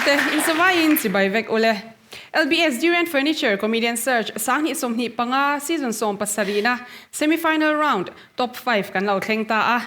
te in zavaiin chibai vek ule. LBS Durian Furniture Comedian Search 2025 Season 17na Semi-Final Round Top 5 kan lo thleng ta a.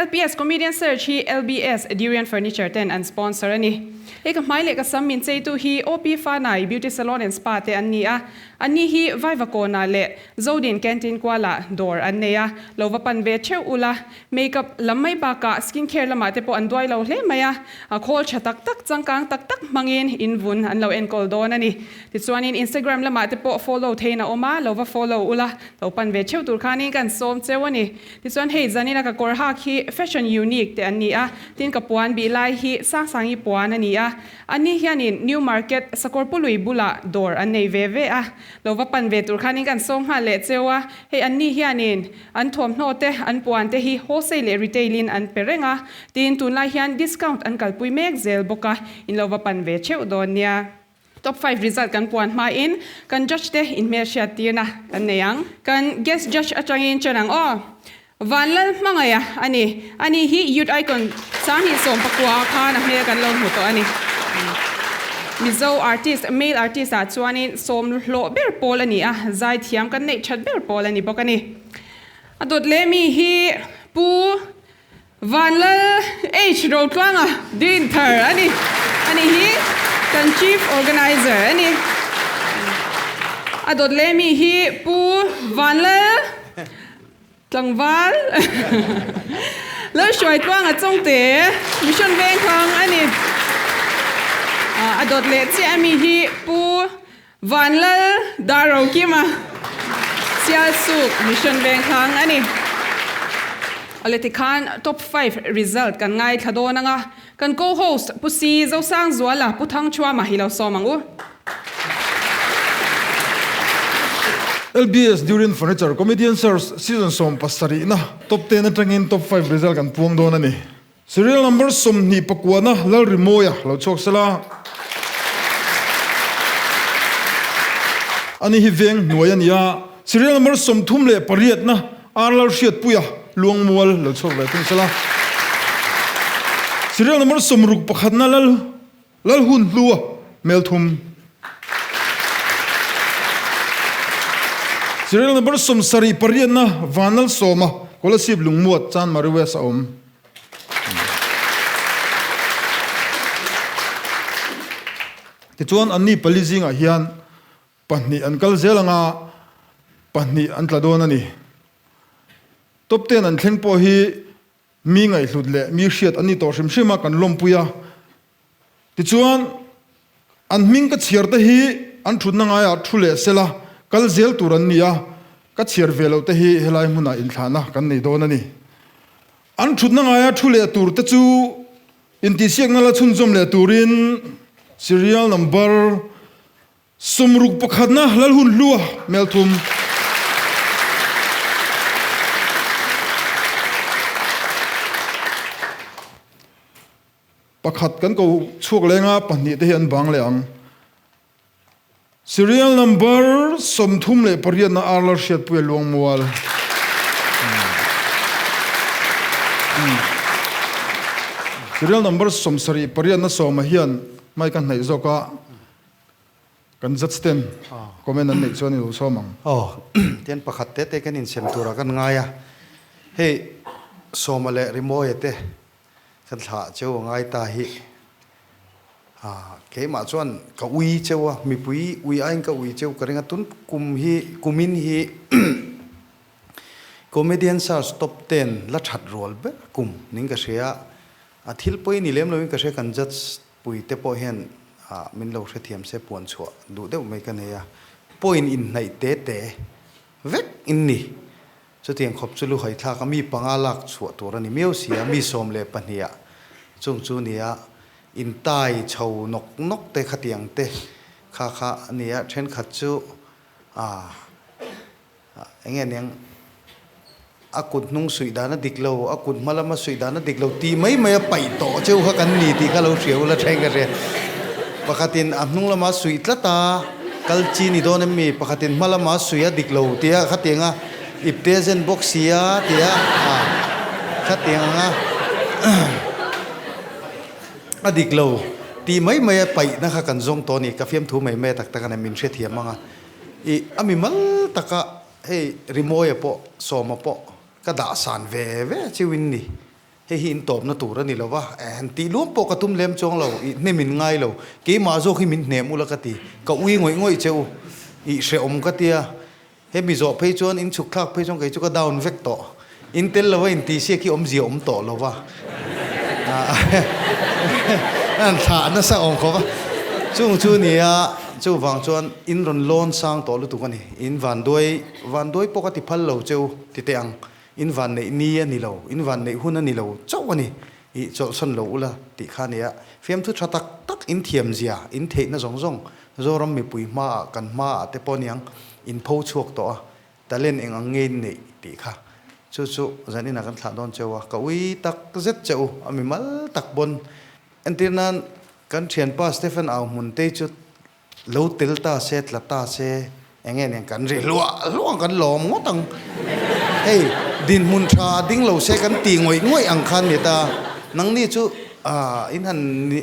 LPS Comedian Search hi LBS Durian Furniture ten an sponsor a ni. Hei ka hmai leh ka sam min cheitu hi OP Fanai Beauty Salon and Spa te an ni a. Anni hi Vaivakawnah leh Zodin Canteen kualah dawr an nei a. Lo va pan ve theuh ula, Makeup lam mai bakah skin care lamah te pawh an duai lo hle mai a, khawl tha tak tak, changkang tak tak hmangin in vun an lo enkawl dawn a ni. Tichuanin Instagram lamah te pawh follow theiin a awm a, lo va follow ula, lo pan ve theuh tur khanin kan sawm cheu a ni. Tichuan hei zanina ka kawr hak hi fashion unique te an ni a, tin ka puan bih lai hi Sangsangi puan a ni a, ani hianin New Market Sakawrpului bulah dawr an nei ve ve a, lo va pan ve tur khanin kan sawm nghal leh cheu a, hei anni hianin An thuamhnaw te, an puan te hi wholesale leh retail in an pe reng a, tin tunlai hian discount an kalpui mek zel bawk a, in lo va pan ve theuh dawn nia. Top 5 result kan puan hmain kan judge te inhmelhriat tirna kan nei ang. Kan guest judge atangin chen ang aw. Vanlal Hmangaia a ni. Ani hi Youth Icon 2019 khan a hmel kan lo hmu tawh a ni. Mizo artist, male artist ah chuanin sawm hlawh ber pawl a ni a, zaithiam kan neih that ber pawl a ni bawk a ni. A dawt leh mi hi Pu Vanlal H Rotluanga Dinthar a ni. Ani hi kan Chief Organizer a ni. A dawt leh mi hi Pu Vanlal Tlangval Lalhruaitluanga Chawngte Mission Vengthlang a ni. A dawt leh chiah ami hi Pu Vanlal Darrokima Sialsuk Mission Vengthlang a ni. Awle tikhan top 5 result kan ngaithla dawn anga kan co-host Pu Si Zosangzuala Pu Thangchhuama hi lo sawm ang u. LBS Durian Furniture Comedian Search Season 17 na Top 10 atangin Top 5 result kan puang dawn a ni. Serial number 29 na Lalrimawia lo chhuak sela. Ani hi veng hnuai a ni a. Serial number 38 na Ar Lalhriatpuia Luangmual lo chhuak ve thung sela. Serial number 61 na Lal Lal hun hlu a hmel thum. Serial number 78 na Vanlal Sawma Kolasib Lungmuat Chanmari West a awm. Tichuan anni pali zingah hian pahnih an kal zel anga pahnih an tla dawn a ni. Top 10 an thleng pawh hi mi ngaihhlut leh mi hriat an ni tawh hrim hrim a kan lawmpui a. Tichuan, an hming ka chhiar te hi an thutna ngaiah thu leh sela kal zel tur an ni a, ka chhiar ve loh te hi helai hmunah inthlahna kan nei dawn a ni. An thutna ngaia thu leh tur te chu intihsiakna la chhunzawm leh turin serial number 61na Lalhunhlua Melthum. Pakhat kan ko chhuak leng a, pahnih te hi an bang leh ang. Serial number 38 na Arlar Hriatpuia Luangmual. Serial number 78 na Sawma hian mai ka hnaih zawk a, kan judge ten comment an neih chuan i lo sawm ang. Aw, tian pakhat te te kan insem turah kan ngai a, hei Sawma leh Rimawia te Ka thlah cheu a ngai ta hi. Keimah chuan ka ui cheu a, mipui ui aiin ka ui cheu ka ring a, tun kum hi, kumin hi Comedian Search Top 10 la that rual ber kum ning ka hria a, thil pawi ni lem loin ka hria kan judge pui te pawh hian min lo hrethiam se puan chhuah duh deuh mai ka nei a, point inhnaih te te vek in ni. Chutiang khawp chu luhai thlak a mi panga lak chhuah tur a ni miau si a, mi 12 ah chung chu nia intai chho nawk nawk te khatiang te kha kha a ni a, thenkhat chu ah eng nge niang a kut hnung suih dan a dik lo, a kut hma lama suih dan a dik lo tih mai mai a paih tawh cheu kha kan ni tih kha lo hria ula then ka hria. Pakhatin a hnung lama suih tlat a, kal chi ni dawn em mi? Pakhatin hma lama suih a dik lo tia khatiang a ipte a zen bawk si a tia a khatiang anga a dik lo. Ti mai mai a paihna kha kan zawng tawh a ni. Ka fiamthu mai mai a tak tak a ni, min hrethiam ang a. Ih, a mi mal taka hei Rimawia pawh, Sawma pawh ka dah san ve ve chiuin ni. Hei hi in tawpna tur a ni lo va, han tih luam pawh ka tum lem chuang lo, ih hnem in ngai lo, keimah zawk hi min hnem ula ka ti, ka ui ngawih ngawih che u, ih hrehawm ka tia, hemi zawh phei chuan in chhuk thlak phei chuan kei chu ka down vek tawh, in tel lo va in tih siak hi awmzia awm tawh lo va, an thlah nasa awm khawp a, chung chu nia chuvang chuan in rawn lawn sang tawh lutuk a ni, in vanduai vanduai pawh ka ti phal lo che u ti teh ang. In van neih ni a ni lo, in van neih hun a ni lo chauh a ni, ih chawlhsawn lo ula tih kha a ni a. Fiamthu tha tak tak in thiam zia, in theihna zawng zawng Zoram mipui hmaah kan hmaah te pawh aniang in pho chhuak tawh a, talent eng ang nge in neih tih kha. Chu chu zan inah kan thlah dawn cheu a, ka ui tak zet che u, a mimal tak pawn. Entir nan kan thianpa Stephen Auhmuntei chu Lo tel ta se, tla ta se, eng nge nen kan ri hluah hluah ang, kan lawm ngawt ang. Hei, dinhmun tha ding lo se kan ti ngawih ngawih ang khan ni ta. Nangni chu ah in han ni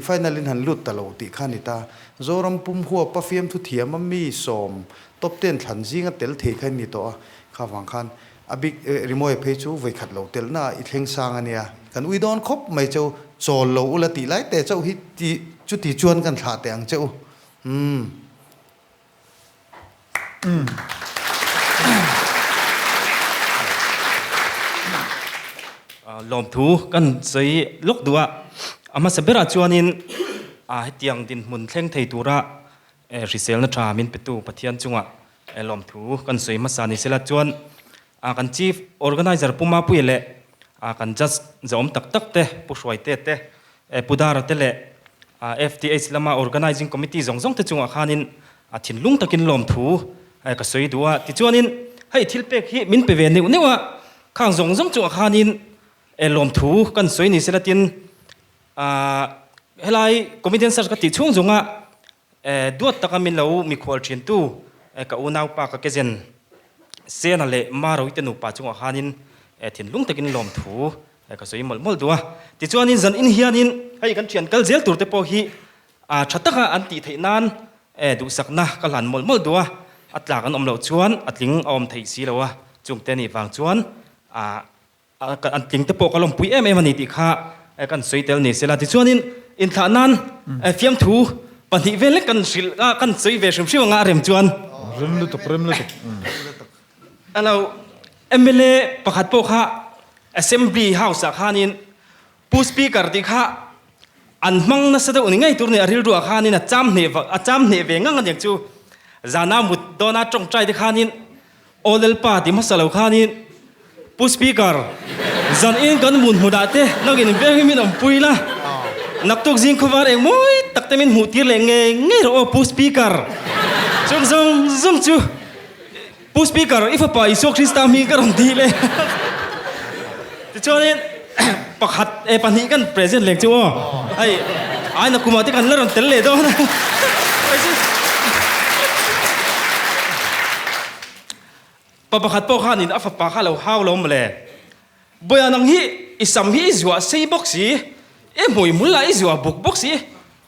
final in han lut ta lo tih kha ni ta. Zoram pum huapa fiamthu thiam a mi sawm top ten thlan zinga tel thei kha in ni tawh a, kha vang khan A bik rimawi phei chu vawikhat lo telhna i thleng sang a nia. Kan ui dawn khawp mai che u, chawl lo ula tih lai teh chauh hi ti chuti chuan kan thlah teh ang che u. Umm. Lawmthu kan sawi lawk duh a, a hmasa berah chuanin hetiang dinhmun thleng thei tura hriselna tha min petu Pathian chungah Lawmthu kan sawi hmasa ni sela chuan kan Chief Organizer Pu Mapuia leh kan Judge zahawm tak tak te, Pu Hruaite te, Pu Dara te leh FTH lama Organizing Committee zawng zawng te chungah khanin thinlung takin lawmthu ka sawi duh a. Tichuanin hei thil pek hi min pe ve neuh neuh a, khang zawng zawng chungah khanin lawmthu kan sawi ni sela tin helai Comedian Search ka tih chhung zunga Duat taka min lo mikhual thintu ka unaupa ka kezen Sena leh Maroite nupa chungah khanin thinlung takin lawmthu ka sawi mawlh mawlh duh a. Tichuanin zan in hianin hei kan thian kal zel tur te pawh hi tha taka an tih theih nan duhsakna ka hlan mawlh mawlh duh a, a tlak an awm loh chuan a tling a awm theih si lo a, chungte nih vang chuan An tling te pawh ka lawmpui em em a ni tih kha kan sawi tel ni sela. Tichuanin inthlah nan fiamthu pahnih vel lek kan hrilh a, kan sawi ve hrim hrim anga a rem chuan. Rem lutuk, rem lutuk. Hello, mla pakhat pawh kha Assembly House ah khanin Pu Speaker tih kha an hmang nasa deuh ni ngei tur ni a rilru ah khanin a cham hneh a cham hneh ve ngang aniang chu. Zana mut dawna tawngtai te khanin Aw Lalpa ti hmasa lo khanin Pu Speaker, zan in kan mun hmunah te nangin veng hi min awmpui la, naktuk zing khawvar eng mawi tak te min hmuh tir leh ngei ngei rawh aw Pu Speaker. Chung zawng zawng chu Pu Speaker, i fapa Isua Krista hming ka rawn ti leh. Tichuanin pakhat eh pahnih kan present leng chu aw. Hei aina kumah te kan la rawn tel leh dawn a. Pa pakhat pawh khanin a fapa kha lo hau lo mawle. Bawiha nang hi i sam hi i zuah sei bawk si, i hmui hmul lah i zuah buk bawk si,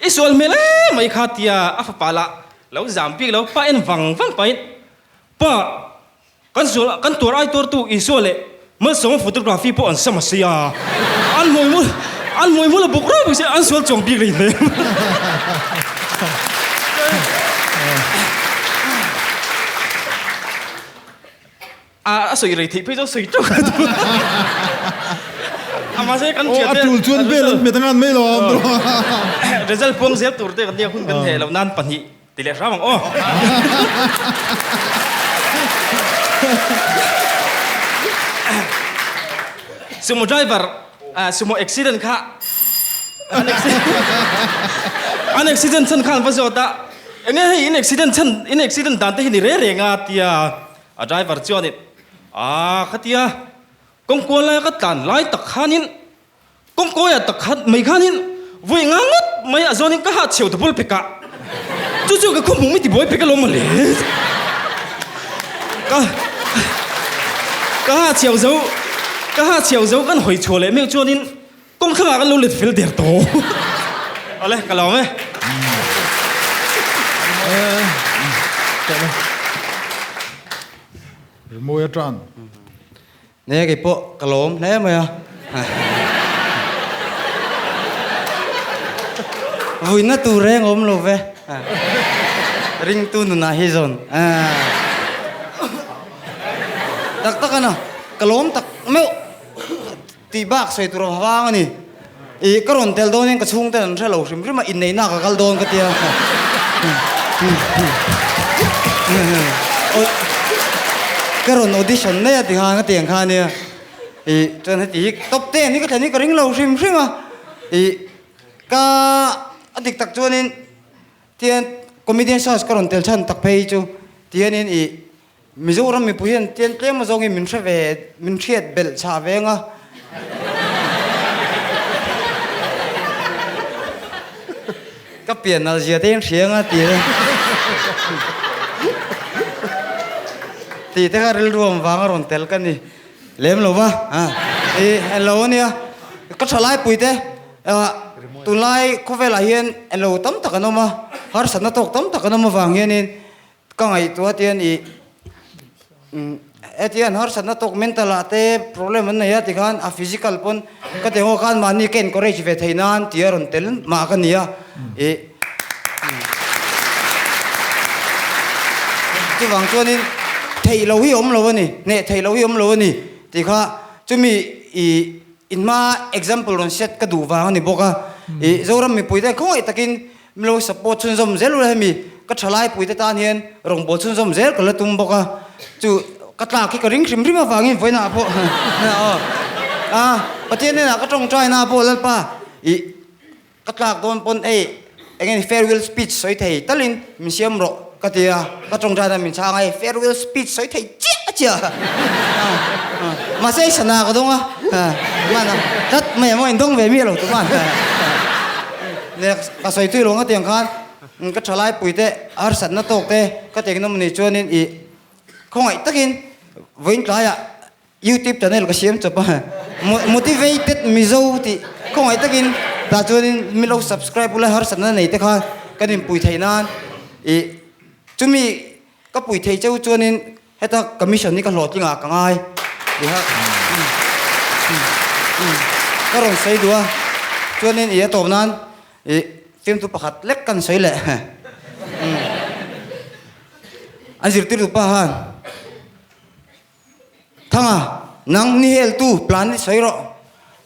i sual hmel em mai kha tia a fapa lah lo zam bik lo pa en vang vang pahin pa Kan sual kan tuar ai tuartu Isua leh Malsawma photography pawh an sam a si a, an hmui hmul an hmui hmul a buk reuh bawk si an sual chuang bik rih hmel. A a sawi rei theih phei chuan sawi teuh ka duh. A mahse kan Aw a tul chuan bel an hmet angan mai lo a awm tawh. Result puang zel tur te kan nia hun kan heh loh nan pahnih Ti leh hram ang aw. Sumo driver sumo accident kha an accident an accident chhan khan va zawt a enge hei in accident chhan in accident dan te hi ni re reng a tia a driver chuanin a khatia kawngkual laia ka tlan lai tak khanin Kawngkawiah tak khat mai khanin vawi nga ngawt mai a zawnin ka hah chheu ta bul pekah chu chu ka khawhmung mi tibuai pek alawm mawle. Ka ka hah chheu zo ka hah chheu zo kan hawi chhuah leh meuh chuanin kawngthlangah kan lo let fel der tawh. Awle, ka lawm e. Rimawi atan. Ne kei pawh ka lawm hle mai a. Vuina tur reng awm lo ve. Ringtu nunah hi zawn. Tak tak ana, ka lawm tak meuh tih bak sawi tur a vang a ni. Ih ka rawn tel dawn hian ka chhungte an hre lo hrim hrim a, inneihna ka kal dawn ka tia. Ka rawn audition mai a ti khan ka tiang kha ania. Ih chuan heti hi top ten hi ka thlen hi ka ring lo hrim hrim a. Ih ka a dik tak chuanin tian comedian search ka rawn tel chhan tak phei chu tianin ih Mizoram mipui hian tian tlem azawngin min hre ve, min hriat belh chhah ve anga. Ka pian nalh zia te hian hria anga ti e. Tih te kha rilruam vanga rawn tel ka ni lem lo va. I englo ania, ka tha laipui te tunlai khawvelah hian englo tam tak an awm a, harsatna tawk tam tak an awm avang hianin Ka ngaihtuah tian i hetiang harsatna tawk mental ah te problem an nei a tikhan a physical pawn ka ti haw khan mahni ka encourage ve thei nan tih a rawn tel mah ka ni a i chuvang chuanin theih loh hi awm lo a ni hneh theih loh hi awm lo a ni tih kha chumi i inhma example rawn set ka duh vang a ni bawk a i Zoram mipui te khawngaih takin Min lo support chhunzawm zel ula hemi ka thalai puite tan hian rawngbâwl chhunzawm zel ka la tum bawk a, chu ka tlak hi ka ring hrim hrim avangin vawiinah pawh aw a Pathian hnenah ka tawngtaina pawh Lalpa ih ka tlak dawn pawn hei eng nge farewell speech sawi thei talin min siam rawh ka ti a, ka tawngtaina min chhang a hei farewell speech sawi thei chiah chiah mahse sana ka dawng a hman a tlat mai a maw indawng ve miah lo tumah. Leh ka sawi tui lo ngatiang khan ka thalai pui te harsatna tawk te ka ti engnaw mawni chuanin ih khawngaih takin vawiin tlaiah youtube channel ka siam chawp a motivated mizo tih khawngaih takin tah chuanin min lo subscribe ula harsatna nei te kha kan inpui theih nan ih chumi ka pui thei cheu chuanin Heta ka mission hi ka hlawhtling ah ka ngai tih a ka rawn sawi duh a, chuanin i a tawp nan i fiamthu pakhat lek kan sawi leh an zirtirtu pa khan Thanga nang ni heltu plan hi sawi rawh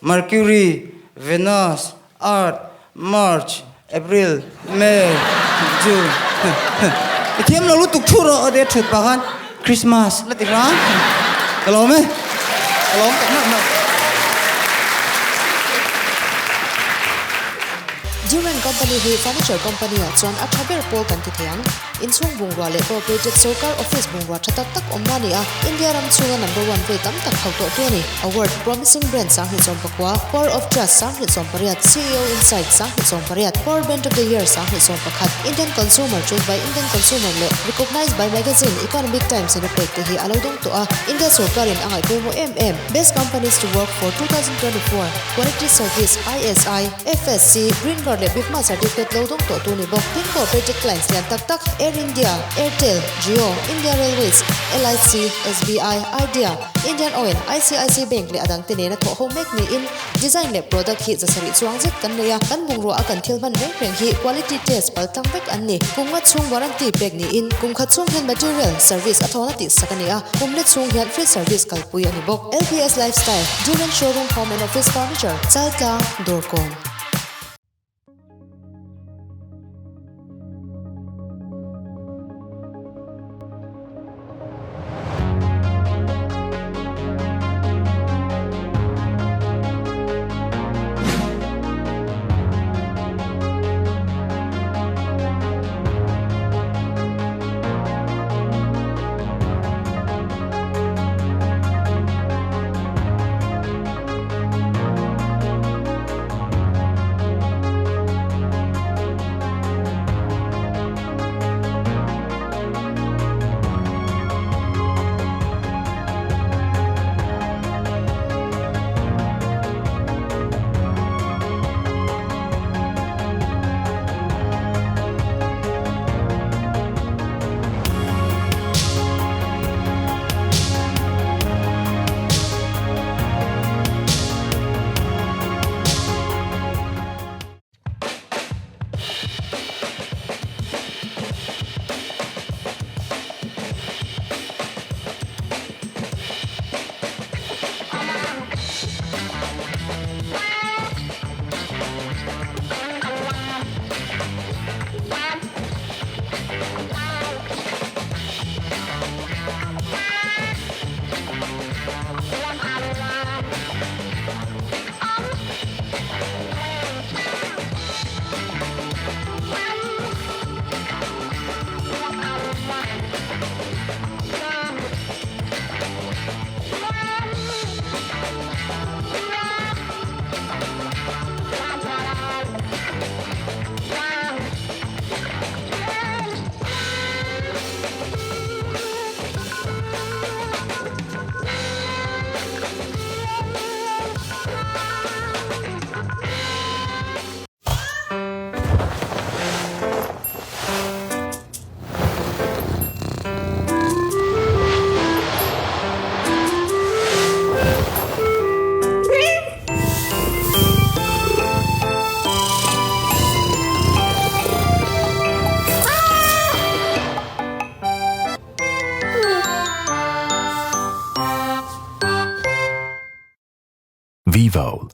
Mercury, Venus, Earth, March, April, May, June I thiam lo lutuk thu rawh a ti a thut pah khan Christmas la ti hram ka lawm e ka lawm tak meuh meuh. Duran Company hi furniture company ah chuan a tha ber pawl kan ti thei ang. Inchhung bungrua leh corporated sorkar office bungrua tha tak tak awmna a ni a, India ram chhunga number one vei tam tak hauh tawhtu a ni. Award, Promising Brand 2019, Power of Trust 2018, CEO Insight 2018, Power Brand of the Year 2021, Indian Consumer Choice by Indian Consumer leh Recognized by Magazine Economic Times in a pek te hi a lo dawng tawh a, India sorkarin a ngaihpawimawh em em. Best Companies to Work for 2024, Quality Service, ISI, FSC, Green Guard leh Bigma Certificate lo dawng tawh tu ni bawk. Tin Cooperative Clients lian tak tak Air India, Airtel, Jio, India Railways, LIC, SBI, Idea, Indian Oil, ICIC Bank leh a dangte nena thawh ho mek niin design leh product hi zasarih chuang zet kan nei a, kan bungrua a kan thil hman reng reng hi quality test pal tlang vek an ni. Kum nga chhung warranty pek niin kum khat chhung hian material, service a thawhna tih sak a ni a, kum let chhung hian free service kalpui a ni bawk. LPS Lifestyle, Duran Showroom Home and Office Furniture, Chaltlang, Dawrkawn. Vivo.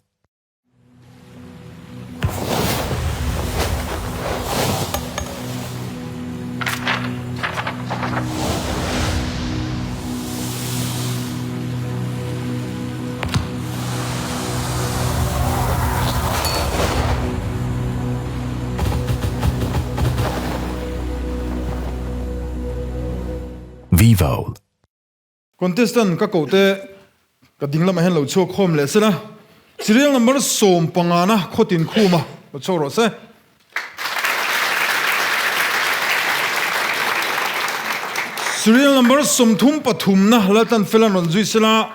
Vivo. Contestant ka koh te ka ding lamah hian lo chhuak khawm leh sela, serial number 15 na khawtin khuma lo chhuak rawh se. Serial number 33 na Laltan Felan rawn zui sela.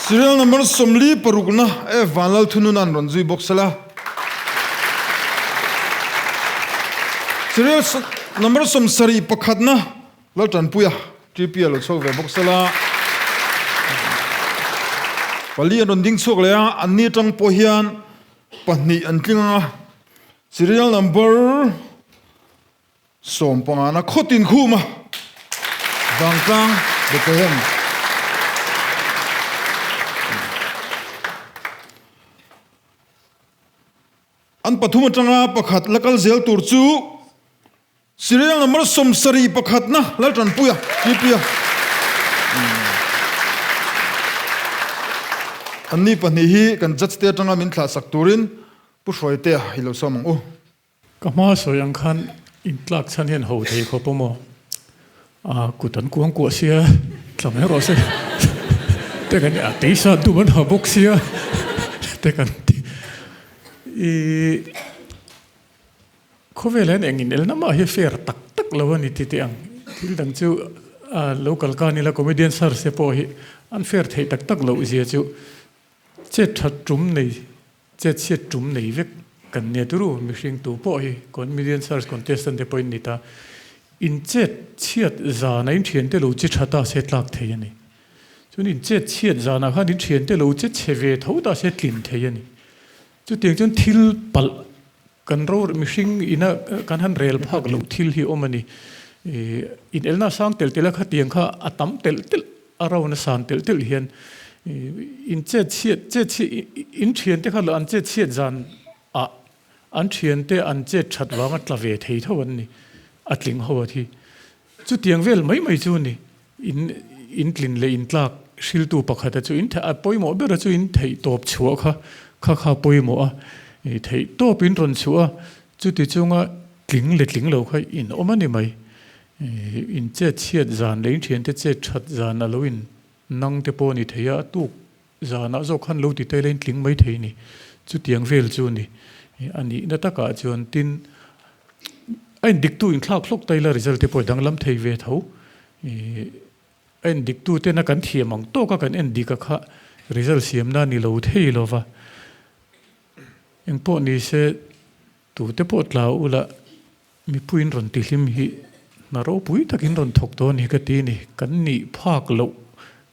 Serial number 46 na F Vanlal Thununan rawn zui bawk sela. Serial number 71 na Laltanpuia TP a lo chhuak ve bawk sela. Pali an rawn ding chhuak leh a, anni atang pawh hian pahnih an tling ang a. Serial number 15 na khawtin khum a, Vangtlang Bethlehem. An pathum atanga pakhat la kal zel tur chu Serial number 71 na Laltanpuia, TP-a. Anni pahnih hi kan judge te atanga min thlah sak turin Pu Hruaitea hi lo sawm ang u. Ka hma sawi ang khan intlak chhan hian ho thei khawp awm aw. A kut an kuang kuah sia, tla mai rawh se te kan a teisa dum an ha bawk sia te kan ti. I khawvel hian eng inelna mah hi fair tak tak lo a ni ti teh ang. Thil dang chu lo kal kan ila comedian search te pawh hi an fair theih tak tak loh zia chu chet that tum nei Chet chhiat tum nei vek kan nia turu mihring tu pawh hi comedian search contestant te pawh in ni ta. In chet chhiat zana in thiante lo che tha ta se tlak thei a ni. Chuan in chet chhiat zanah khan in thiante lo che chhe ve tho ta se tlin thei a ni. Chutiang chuan thil palh kan ro mihring ina kan han rel phak loh thil hi awm a ni. In elna sang telh telh a khatiang kha a tam telh telh A ro na san telh telh hian in chet chhiat chet chhiat in thiante kha an chet chhiat zan ah an thiante an chet that vanga tla ve thei tho an ni a tling ho a thi chutiang vel mai mai chu ni in in tlin leh in tlak hriltu pakhat a chu in a pawimawh ber a chu in theih tawp chhuah kha kha kha pawimawh a theih tawp in rawn chhuah a chuti chunga tling leh tling lo kha in awm a ni mai. In chet chhiat zan leh in thiante chet that zan a lo in nang te pawh a ni thei a, a tuk zanah zawk khan lo ti ta ila in tling mai thei a ni. Chutiang vel chu a ni. A nihna takah chuan tin a indiktu inthlak hlawk ta ila result te pawh a danglam thei ve tho. A endiktu tena kan thiam ang tawka kan endik a kha result siamna a ni lo thei lo va. Engpawh ni se tute pawh tla ula Mipuiin rawn tihlim hi hna ropui takin rawn thawk dawn hi ka ti ni. Kan nih phak loh,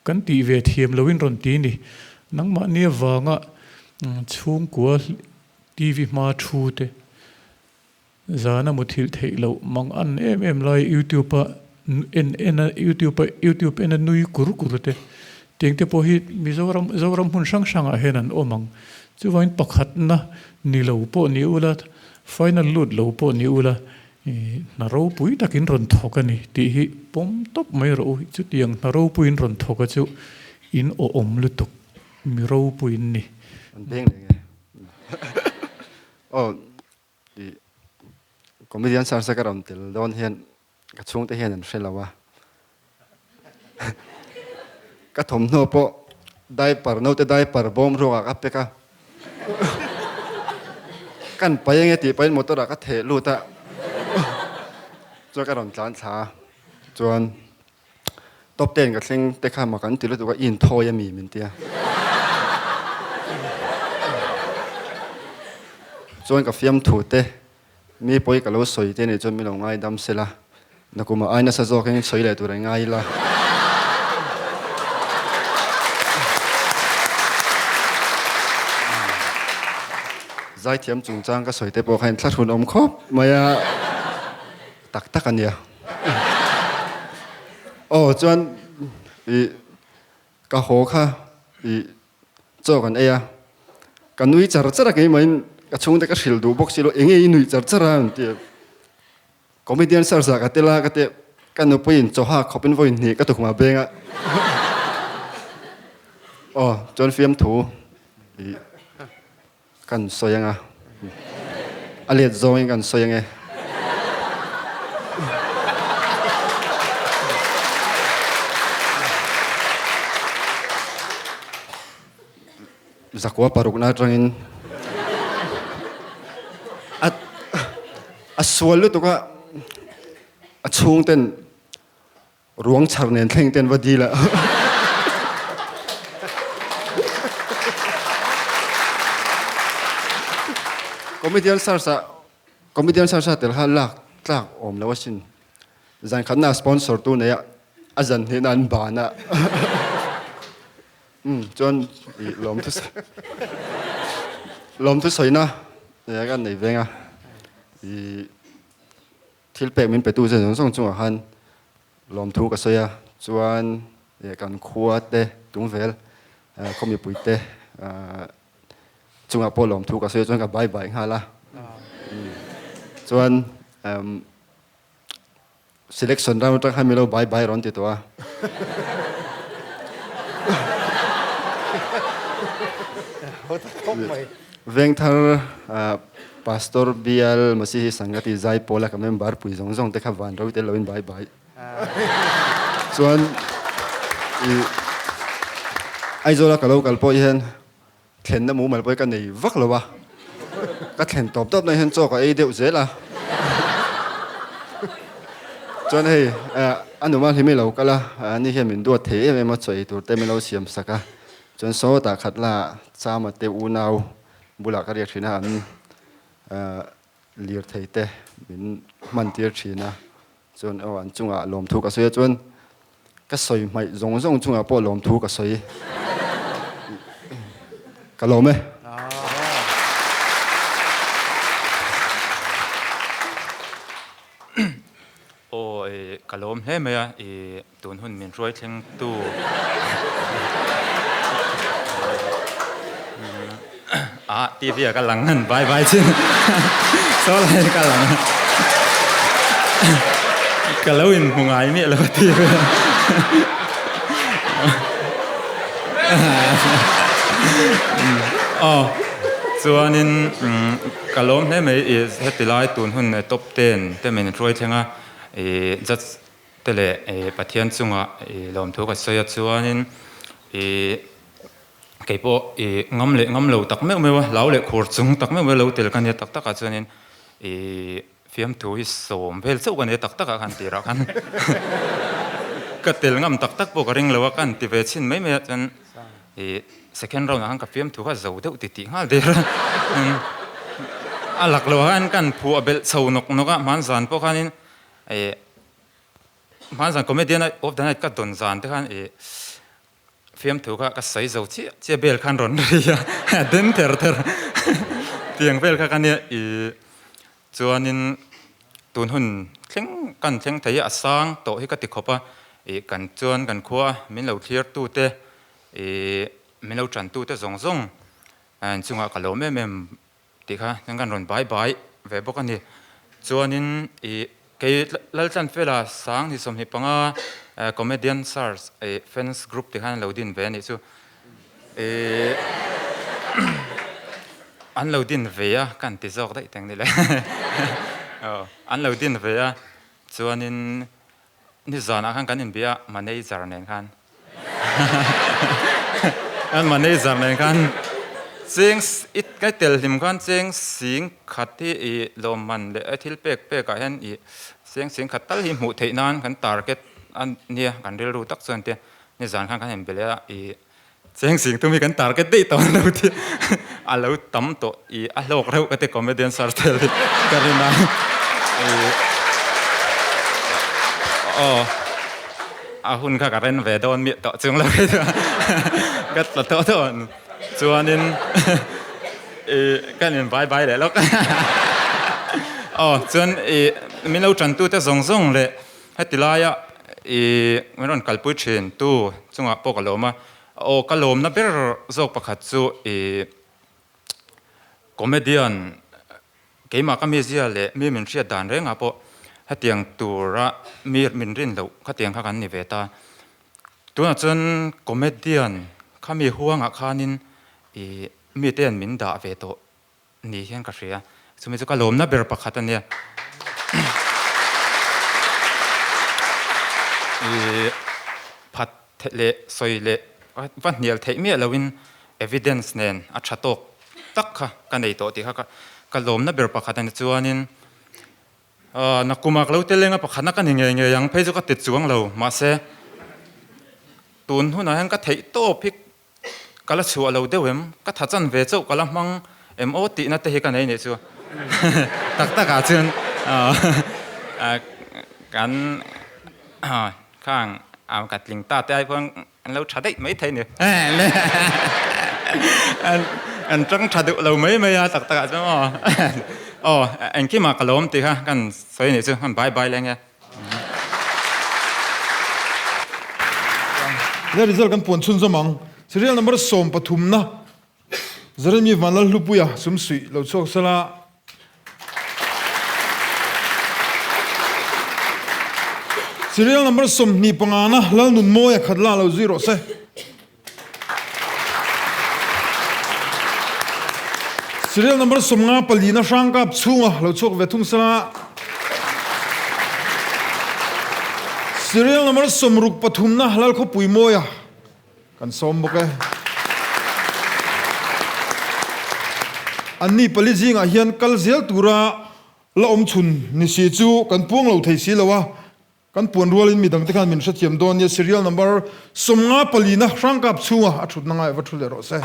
kan tih ve thiam lohin rawn ti ni. Nangmahni avanga chhungkua TV hma thu te, zana muthilh theih loh mang an em em lai YouTube a en en a YouTube a YouTube en a nui kur kur te, tiang te pawh hi Mizoram Zoram hmun hrang hrangah hian an awm ang. Chuvangin pakhatna ni lo pawh ni ula, final lut lo pawh ni ula, hna ropui takin rawn thawk a ni tih hi pawm tawp mai rawh u. Chutiang hna ropuiin rawn thawk a chu in awhawm lutuk, mi ropuiin ni. An beng leh nge? Aw, i comedian search a ka rawn tel dawn hian ka chhungte hian an hre lo a, ka thawmhnaw pawh diaper naute diaper bawm ruakah ka pack a, kan pai ange tih pahin motor ah ka theh lut a, chuan ka rawn tlan thla a, chuan Top ten ka thleng te kha mak an ti lutuk a, i inthawi a mi min tia. Chuan ka fiamthu te, mi pawi ka lo sawi te nih chuan min lo ngaidam sela, nakumah ai nasa zawkin sawi leh tur an ngai ila. Zaithiam chungchang ka sawi te pawh kha inthlahrun awm khawp mai a. Tak tak a nia. Aw chuan i ka haw kha i chaw kan ei a, ka nui char char a keimah in ka chhungte ka hrilh duh bawk si lo, enge i nuih char char a an ti a. Comedian search ah ka tel a ka ti a, ka nupui in chaw hak khawp in vawi hnih ka tukhumah beng a. Aw chuan fiamthu i. Kan sawi anga, a let zawngin kan sawi ange. Zakua parukna atangin a a sual lutuk a, a chhungten Ruang chhar nen thleng ten va dil a. Comedian search ah Comedian search ah tel kha lak tlak awm lo asin. Zan khatna sponsor tu nei a a zan hnehna an ban a. Um chuan i lawmthu lawmthu sawina kan nei veng a. I Thil pek min petu che zawng zawng chungah khan lawmthu ka sawi a, chuan kan khua te tungvel khaw mipui te chungah pawh lawmthu ka sawi a, chuan ka bye bye nghal a. Chuan selection round atang khan min lo bye bye rawn ti tawh a. Vengthar Pastor Bial Masihi Sangati Zaipawla ka member pui zawng zawng te kha van ro tel loin bai bai. Chuan i Aizawla ka lo kal pawh hian thlenna mumal pawh hi ka nei vak lo a, ka thlen tawp tawp na hian chaw ka ei deuh zel a. Chuan hei a numa hlimi lo kal a, ani hian min duat thei em em a, chaw ei tur te min lo siam sak a. Chuan sawtah khat la Chama te unau bulah ka riak thin a, an lirthei te min hman tir thin a, chuan aw an chungah lawmthu ka sawi a, chuan ka sawi hmaih zawng zawng chungah pawh lawmthu ka sawi ka lawm e. Aw ka lawm hle mai a, i tun hun min hruai thleng tu ah TV ah ka lang han vai vai chin saw lai ka lang ka lo in hmu ngai miah lo TV aw chuanin ka lawm hle mai i heti lai tun hun top Ten te min hruai thleng a, i judge te leh i Pathian chunga i lawmthu ka sawi a chuanin i kei pawh i ngam leh ngam lo tak meuh meuh a, hlau leh khur chung tak meuh meuh lo tel ka nia tak takah chuanin i fiamthu hi sawm vel chauh ka nia tak takah khan tirah khan ka tel ngam tak tak pawh ka ring lo a, ka han ti ve chhin mai mai a chuan I second round ah khan ka fiamthu kha zo deuh ti tih nghal der a. A lak lo ah khan kan phu a belh chho nawk nawk a, hmanzan pawh khanin ih hmanzan comedian of the night ka dawn zan te khan ih fiamthu kha ka sawi zo chiah chiah bel khan rawn ri a, a den ther ther tiang vel kha ka nia ih chuanin tun hun thleng kan thleng thei a, a sang tawh hi ka ti khawp a, ih kan chuan kan khua min lo thlir tu te Ih, min lo ṭantute zawng zawng Inchungah ka lo em em tih kha chuan kan rawn bai bai ve bawk a ni. Chuanin ih kei Laltlanfela sang 25 Comedian Search ih fans group tih khan an lo din ve a nih chu. Ih an lo din ve a ka han ti zawk daih teng ni le. Aw an lo din ve a chuanin Nizanah khan kan inbia a, manager nen khan an manager nen khan cheng i ka tel hlim khan cheng sing khat hi i lawmman leh thil pek pek ah hian i cheng sing khat tal hi hmuh theih nan kan target a nia kan rilru tak chuan tia nizan khan kan inbe leh a i Cheng sing tum hi kan target daih tawh lo tih a lo tam tawh i a hlawk reuh ka ti comedian search tel hi ka rin a i aw a hun kha ka ren ve dawn miah tawh chung lo hi ka tla tawh tawh chuanin i kan in bye bye leh lawk aw chuan i min lo tantu te zawng zawng leh Heti laia i min rawn kalpui thin tu chungah pawh ka lawm a, aw ka lawmna ber zawk pakhat chu i comedian keimah ka mizia leh mi min hriat dan rengah pawh hetiang tura mi min rin loh khatiang kha kan ni ve ta. Tunah chuan comedian khami huangah khanin i mite an min dah ve tawh. Ni hian ka hria. Chumi chu ka lawmna ber pakhat a nia. I phat theih leh sawi leh va hnial theih miah loin evidence nen a tha tawk tak kha ka nei tawh tih kha ka lawmna ber pakhat a ni. Chuanin nakuma ka lo tel eng a pakhatna ka ni ngei ngei ang phei chu ka ti chuang lo. Mahse tun hunah hian ka theih tawp hi Ka la chhuah lo deuh em? Ka tha chan ve chauh ka la hmang em aw tihna te hi ka nei nih chu. Tak tak ah chuan kan khang ka tling ta te ai khuan an lo tha daih mai thei ni. An tang tha duh lo mai mai a tak tak ah chuan aw. Aw engkimah ka lawm tih kha kan sawi nih chu bye bye leng e. He result kan puan chhunzawm ang. Serial number 13 na Jeremy Vanlalhlupuia sumsuih lo chhuak sela. Serial number 25 na Lalnunmawia Khatla lo zui rawh se. Serial number 54 na Hrangkap chhunga lo chhuak ve thung sela. Serial number 63 na Lalkhawpui Mawia kan sawm bawk e. Anni pali zingah hian kal zel tura la awm chhun ni si chu kan puang lo thei si lo a. Kan puan rualin midang te khan min hrethiam dawn nia serial number 54 na Hrangkap chhunga a thutna ngai va thu leh rawh se.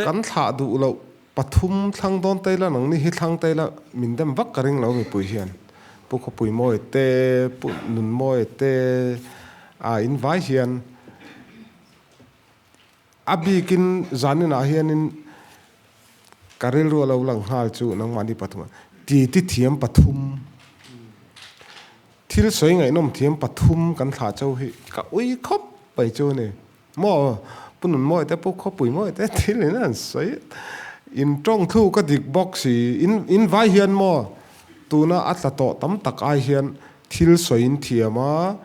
Kan thlah duh loh pathum thlang dawn te ila nangni hi thlang te ila min dem vak ka ring lo mipui hian Pu Khawpui Mawi te Pu Nunmawi te a in vai hian A bikin zaninah hianin ka rilru a lo lang nghal chu nangmahni pathum a, titi thiam pathum, thil sawi ngaihnawm thiam pathum kan thlah cho hi ka ui khawp mai chu a ni. Maw Pu Nunmawi te Pu Khawpui Mawi te thil in an sawi in tawng thu ka dik bawk si, in in vai hian maw tuna a tla tawh tam tak ai hian thil sawi in thiam a,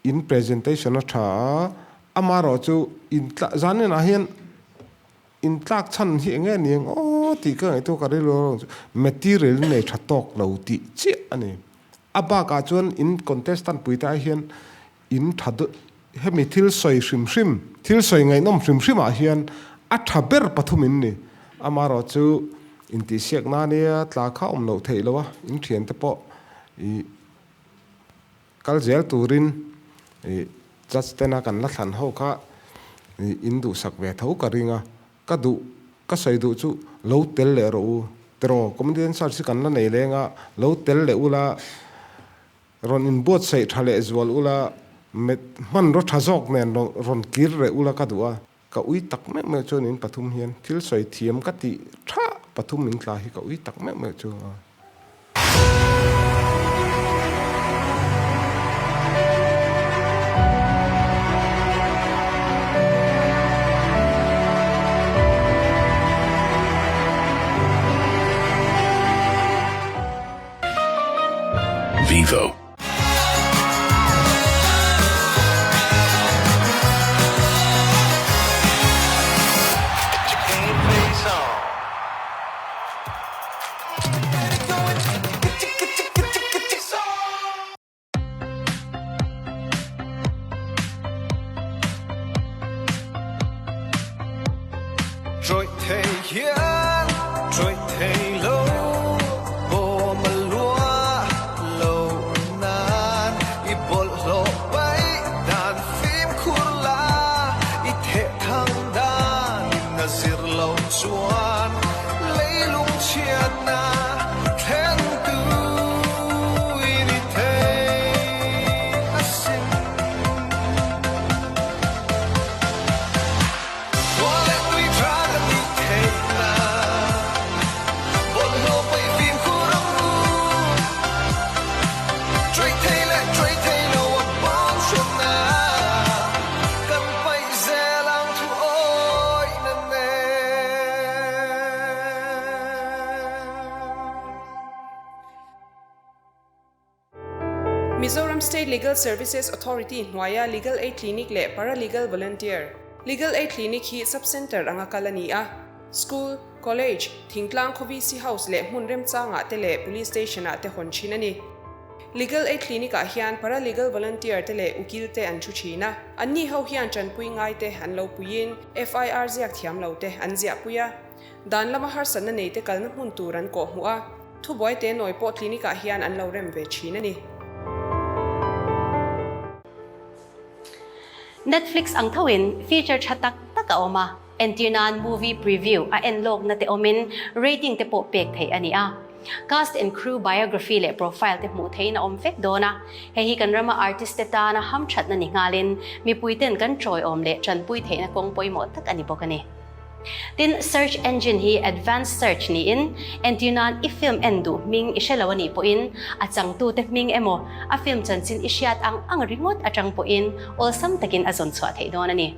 In presentation a tha a, amaherawh chu in tla zaninah hian in tlak chhan hi eng nge ni ang aw tih ka ngaihtuah ka rilru erawh chu material in nei tha tawk lo tih chiah a ni. A bakah chuan in contestant pui te ai hian in tha hemi thil sawi hrim hrim, thil sawi ngaihnawm hrim hrim ah hian a tha ber pathum in ni. Amaherawh chu intihsiak nan nia tla kha awm loh theih lo a, in thiante pawh ih Kal zel turin ih judge tena kan la thlan ho kha ih in duhsak ve tho ka ring a, ka duh ka sawi duh chu lo tel leh rawh u tiraw comedian search hi kan la nei leng a, lo tel leh ula rawn inbuatsaih tha leh zual ula met hmanraw tha zawk nen rawn kir reh ula ka duh a, ka ui tak meuh meuh chuan in pathum hian thil sawi thiam ka tih tha pathum in tla hi ka ui tak meuh meuh chu a. Trawih thei hian trawih thei lo bawm a lua lo nan i bawlhhlawh paih dan fimkhur la i theh thang dan in a zir lo chuan leilung chhiatna thlen tu in i thei asin. Mizoram State Legal Services Authority hnuaia Legal Aid Clinic leh Paralegal Volunteer, Legal Aid Clinic hi Sub-Centre anga kal a ni a. School, College, thingtlang khaw VC House leh hmun remchangah te leh Police Station ah te hawn thin a ni. Legal Aid Clinic ah hian Paralegal Volunteer te leh ukil te an thu thin a. Anni ho hian tanpui ngai te an lo puiin FIR ziak thiam lo te an ziahpui a. Dan lama harsatna nei te kalna hmun tur an kawh hmuh a, thubuai te nawi pawh clinic ah hian an lo rem ve thin a ni. Netflix ang thoin feature tha tak tak a awm a, entir nan movie preview a en lawkna te awmin rating te pawh pek theih a ni a. Cast and crew biography leh profile te hmuh theihin a awm vek dawn a, hei hi kan rama artist te tana hamthatna ni nghalin mipuiten kan tawiawm leh tanpui theihna kawng pawimawh tak a ni bawk a ni. Tin, search engine hi advanced search niin, entir nan i film en duh hming i hre lo a nih pawhin a changtute hming emaw a film chanchin i hriat ang ang ringawt atang pawhin awlsam takin a zawn chhuah theih dawn a ni.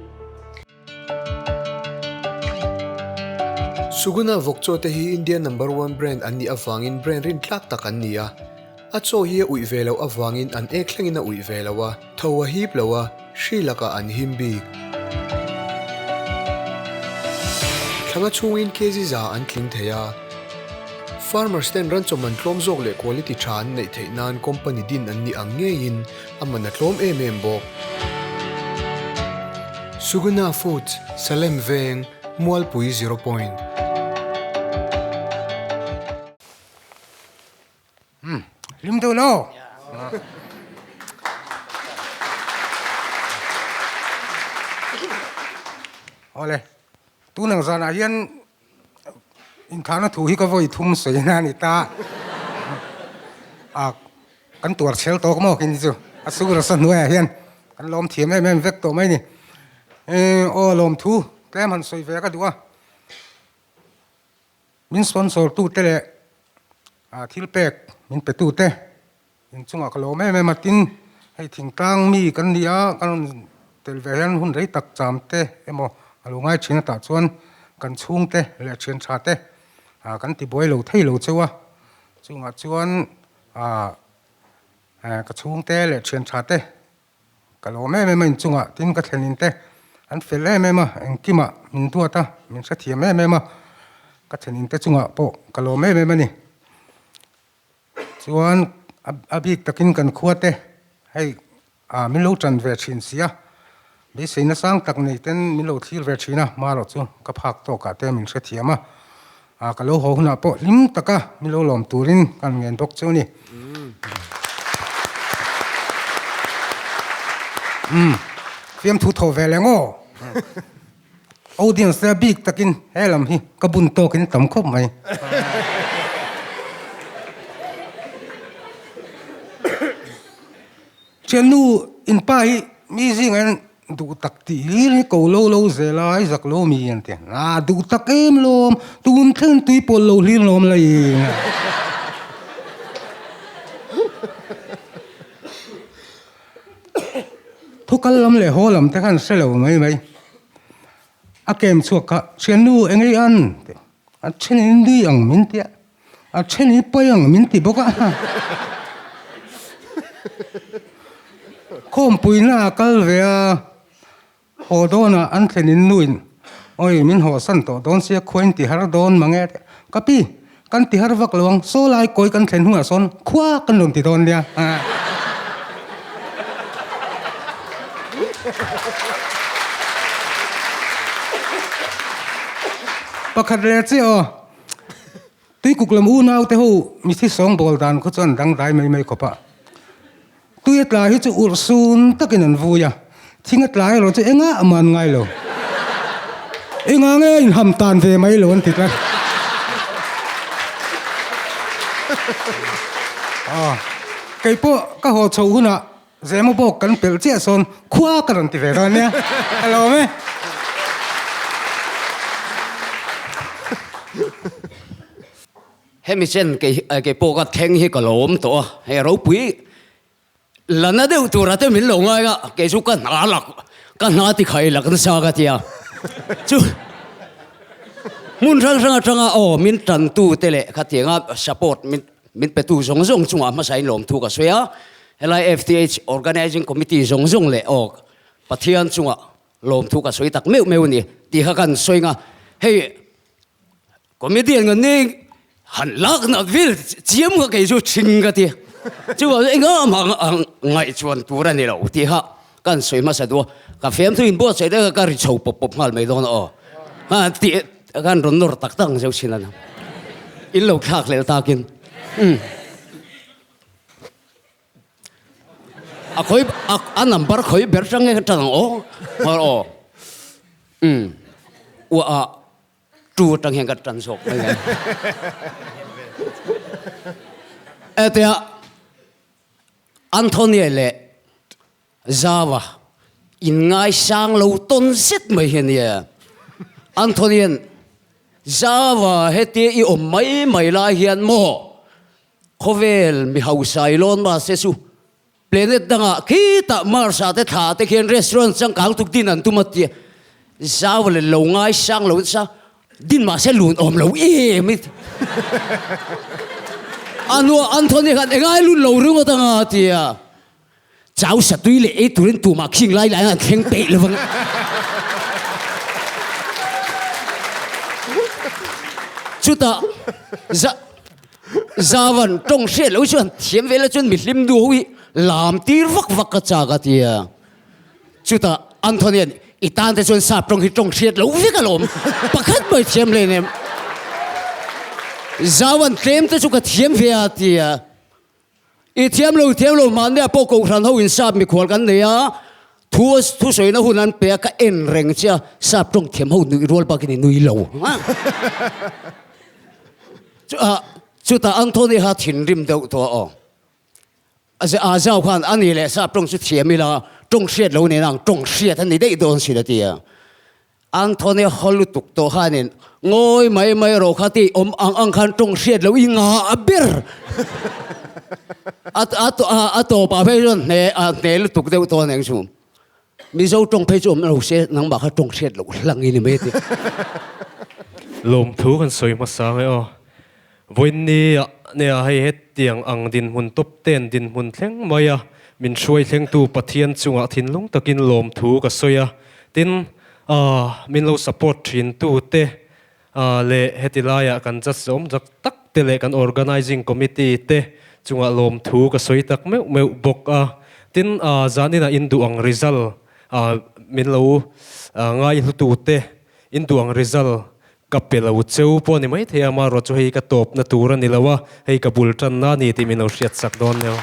Suguna vawk chaw te hi India number one brand an nih avangin brand rintlak tak an ni a. A chaw hi a uih ve loh avangin an ek thlengin a uih ve lo a, tho a hip lo a, hri lakah an him bik. Thlanga chhungin kg za an tling thei a. Farmers ten ran chaw man tlawm zawk leh quality tha an neih theih nan company din an nih ang ngeiin a man a tlawm em em bawk. Suguna Foods, Salem Veng, Mualpui Zero Point. Umm, hlim deuh lo. Awle, tunang zanah hian inthahna thu hi ka vawi thum sawi na a ni ta. A, kan tuar chhel tawk maw khin chu a sur a sa hnuaiah hian kan lawm thiam em em vek tawh mai ni. Aw lawmthu tlem han sawi ve ka duh a. Min sponsor tute leh thil pek min pe tute inchungah ka lawm em em a, tin hei thingtlang mi kan ni a, kan rawn tel ve hian hun rei tak cham te emaw a lo ngai thin atah chuan kan chhungte leh thian tha te kan ti buai lo thei lo cheu a, chungah chuan ka chhungte leh thian tha te Ka lawm em em a inchungah tin ka thlen in te an fel em em a, engkimah min duat a, min hrethiam em em a, ka thlen in te chungah pawh ka lawm em em a ni. Chuan a bik takin kan khua te hei ah min lo tan ve thin si a, beisei nasang tak nei ten min lo thlir ve thin a, hmarawh chu ka phak tawkah te min hrethiam a, A ka lo haw hunah pawh hlim taka mi lo lawm turin ka han ngen bawk chu a ni. Umm, fiamthu thaw ve leh ngaw. Audience te a bik takin he lam hi ka bun tawkin tam khawp mai. Thiannu in pa hi mi zingah hian duh tak tih hlir hi ko lo lo zel a, i zak lo mi an ti. A duh tak em lawm, tun thleng tui pawl lo hlir lawm la i. Thu kal lam leh haw lam te khan hre lo mai mai. A kem chhuak kha, Thiannu eng ei an? A then in nui ang min ti a, a then in pawi ang min ti bawk a. Khawmpuina a kal ve a, haw dawnah an thlen in nuin, Awi, min hawhsan tawh dawn sia, khua in ti har dawn mang e. Ka pi, kan ti har vak lo ang, saw lai kawi kan thlen hunah sawn khua kan rawn ti dawn nia. Pakhat leh chiah aw. Tuikuk lam unau te ho mithi sawngbawl dan khaw chuan dangdai mai mai khawp a. Tui a tla hi chu urh sun takin an vui a, thing a tla erawh chu engah a man ngai lo. Engah nge inham tan ve mai lo an ti tlat. Aw, kei pawh ka haw chhoh hunah Zema bawk kan pelh chiah sawn khua ka rawn ti ve dawn nia, ka lawm e. Hemi chen kei pawh ka thleng hi ka lawm tawh a, hei ropui la na deuh tura te min lo ngai a, kei chu ka hna lak ka hna ti khai lak nasa ka tia chu hmun hrang hrang atanga aw min tantu te leh khatianga support min min petu zawng zawng chungah hmasa in lawmthu ka sawi a, helai FTH Organizing Committee zawng zawng leh aw Pathian chungah lawmthu ka sawi tak meuh meuh a ni tih kha kan sawi nga hei Comedian kan ni han lak nak vel chiam kha kei chu thing ka ti chuvang chu engah mah ngaih chuan tur a ni lo tih kha kan sawi hmasa duh a ka fiamthu in buatsaih te kha ka ri chho pawp pawp nghal mai dawn a aw tih khan rawn nawr tak tak ang zeuh thin a ni in lo thlak hlel takin umm. A khawi a number khawi ber tang nge ka tang ang aw aw umm uah ah. Tu atang hian ka tan zawk mai a. Hetia Anthony leh Zava inngaisang lo tawn zet mai hi a nia. Anthony-a'n Zava hetia i awm mai mai lai hian maw khawvel mi hausa i lawn mahse chu Planet dangah khitah Mars ah te thla te khian restaurant changkang tuk din an tum a tia zau leh lo ngai sang lo nasa din mahse lun awm lo em i a hnuah Anthony khan engai lun lo ringawt anga a tia chau satui leh ei turin tumah khing lai lai an thleng peih lo vang chutah za Zavan tawng hriat loh chuan thiam vel a chuan mihlim nu ho hi lam tir vak vak ka chak a tia. Chutah Anthony an i tan te chuan sap tawng hi tawng hriat loh vek alawm pakhat mai thiam hle nem. Zavan tlem te chu ka thiam ve a tia. I thiam lo thiam lo mahnia pawh kohhran ho in sap mikhual kan nei a, thu thusawina hun an pe a ka en reng che a, sap tawng thiam ho nuih rual bakin i nui lo. Chutah Anthony kha thinrim deuh tawh a aw. A zau khan a ni leh sap tawng chu thiam ila tawng hriat lo nen ang tawng hriat a ni daih dawn sin a ti a. Anthony haw lutuk tawh khanin ngawi mai mai rawh kha tih awm ang ang khan tawng hriat loh i nga a ber. A a tawpah phei chuan hne a hne lutuk deuh tawh aniang chu. Mizo tawng phei chu awm lo se nangmah kha tawng hriat loh hlang i ni mai a ti. Lawmthu kan sawi hmasa nge aw. Vawiinni ah nia hei hetiang ang dinhmun top ten dinhmun thleng mai a, min hruai thlengtu Pathian chungah thinlung takin lawmthu ka sawi a, tin ah min lo support thin tu te ah leh heti laiah kan judge zawm zak tak te leh kan organizing committee te chungah lawmthu ka sawi tak meuh meuh bawk a, tin ah zaninah induh ang result ah min lo ngaihlutu te induh ang result Ka pe lo cheu pawh a ni maithei a, amaherawh chu hei ka tawpna tur a ni lo a, hei ka bul tanna a ni tih min lo hriat sak dawn nia.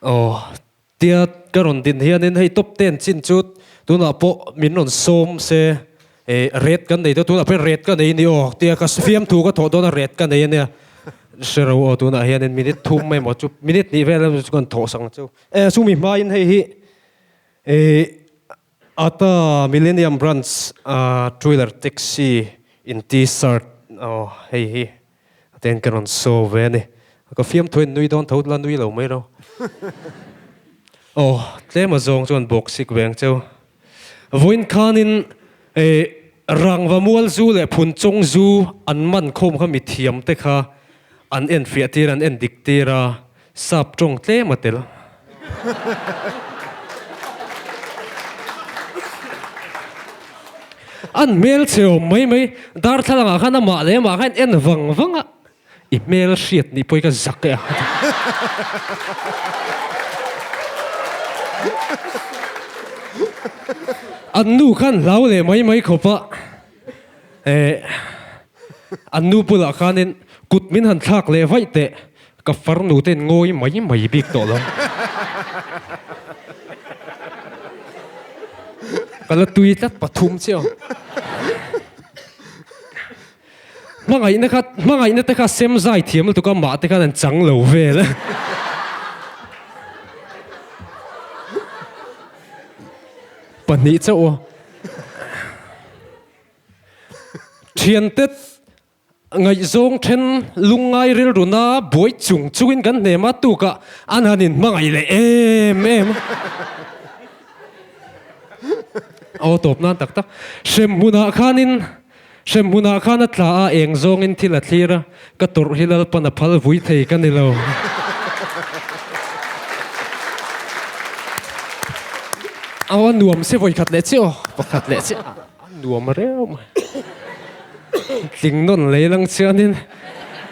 Aw, tia ka rawn din hianin hei top ten chin chu tunah pawh min rawn sawm se, eh ret kan nei dawn, tunah pawh hian ret ka nei a ni aw, tia ka fiamthu ka thawh dawn a ret ka nei a nia, hre ro aw tunah hianin minute thum emaw chu minute hnih vel emaw chu ka rawn thawh sak ang chu. Eh chumi hmain hei hi Eh Ata Millennium Branch a Trailer Taxi in T-shirt aw hei hi ten ka rawn show ve a ni. Ka fiamthu in nui dawn tho la nui lo mai ro. Aw tlem a zawng chuan bawk sik ve ang cheu. Vawiin khanin eh Rangva mual zu leh Phunchawng zu an man khawm kha mithiam te kha an enfiah tir an endik tir a. Sap tawng tlem a tel. An hmel chhe awm mai mai, darthlalang ah khan amah leh amah khan en vang vang a, i hmel hriat nih pawh hi ka zak e a. An nu khan hlau leh mai mai khawp a, eh, an nu bulah khanin kut min han thlak leh vaih teh, ka farnu ten ngawi mai mai bik tawh lo. Ka la tui tlat pathum chiah. Hmangaihna kha hmangaihna te kha sem zai thiam lutuk a mah te khan an chang lo vel a. Pahnih chauh aw. Thiante ngaihzawng then lungngai rilruna buai chung chungin kan hnem a tukah an han inhmangaih leh em em a. Aw tawp nan tak tak. Hremhmunah khanin Hremhmunah khan a tla a, eng zawngin thil a thlir a, ka tawrh hi Lalpan a phal vui thei ka ni lo. Aw a nuam si vawikhat leh chiah aw, pakhat leh chiah a nuam reuh mai. Tling nawn lei lang chuanin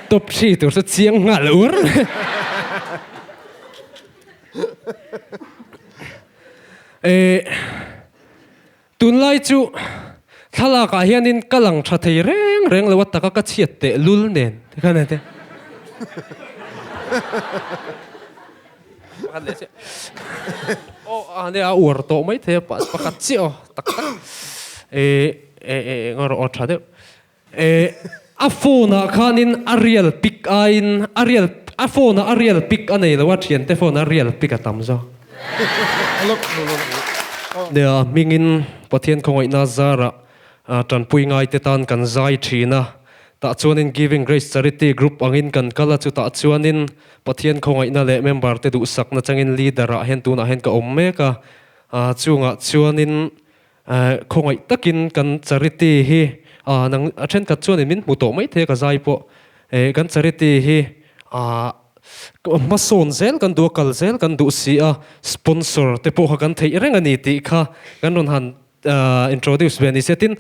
top hri tur chu chiang nghal ur. Eh. Tunlai chu thlalak ah hianin ka lang tha thei reng reng lo a taka ka chhiat teh lul nen ti khan ente. Pakhat leh chiah. Aw a nia a uar tawh mai thei a pakhat chiah aw tak tak. Eh eh eh eng erawh aw tha deuh. Eh, a phone ah khanin a real pic aiin a real a phone ah a real pic a nei lo a thiante phone ah real pic a tam zawk. Nia, hmingin Pathian khawngaihna zarah tanpui ngaite tan kan zai thin a, tah chuanin Giving Grace Charity Group angin kan kal a, chutah chuanin Pathian khawngaihna leh member te duhsakna changin leader ah hian tunah hian ka awm mek a, chungah chuanin Khawngaih takin kan charity hi nang a thenkhat chuanin min hmu tawh mai thei a ka zai pawh kan charity hi hmasawn zel kan duh a kal zel kan duh si a sponsor te pawh kha kan theih reng a ni tih kha kan rawn han introduce ve a ni sia tin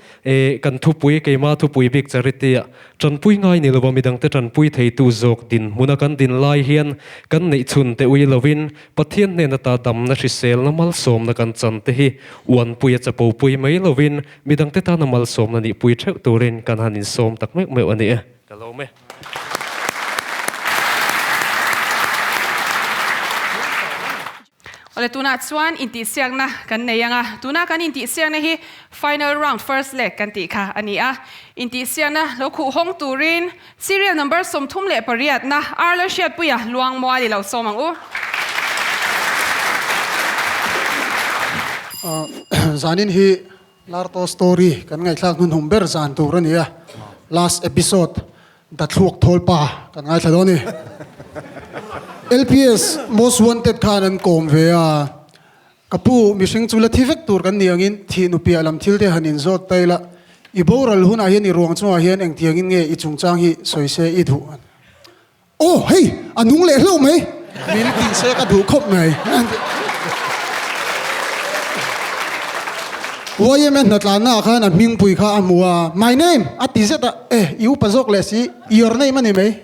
kan thupui keima thupui bik charity ah Tanpui ngai ni lova midangte tanpui theitu zawk dinhmuna kan din lai hian kan neihchhun te ui lovin Pathian hnen ata damna hriselna malsawmna kan chan te hi uanpui a chapopui mai lovin midangte tana malsawmna nihpui theuh turin kan han insawm tak meuh meuh a ni e. Ka lawm e. Awle tunah chuan intihsiakna kan nei ang a, tuna kan intihsiakna hi final round first leg kan tih kha a ni a. Intihsiakna lo khuh hawng turin serial number 38 na Arla Hriatpuia Luangmual i lo sawm ang u. Zanin hi Larto story kan ngaihthlak hnuhnung ber zan tur a ni a, last episode Dathluak thawl pa kan ngaithla dawn a ni. LPS Most Wanted khan an kawm ve a, Ka pu, mihring chu la thi vek tur kan ni angin thih nupiah lam thil te han inzawt ta ila, i boral hunah hian i ruang chungah hian engtiangin nge i chungchang hi sawi se i duh? Aw hei, a nung leh hlauh mai, min tih se ka duh khawp mai. YMA hnatlanna ah khan a hmingpui kha a hmu a, My name! a ti zet a, Eh, i upa zawk leh si, your name a ni mai.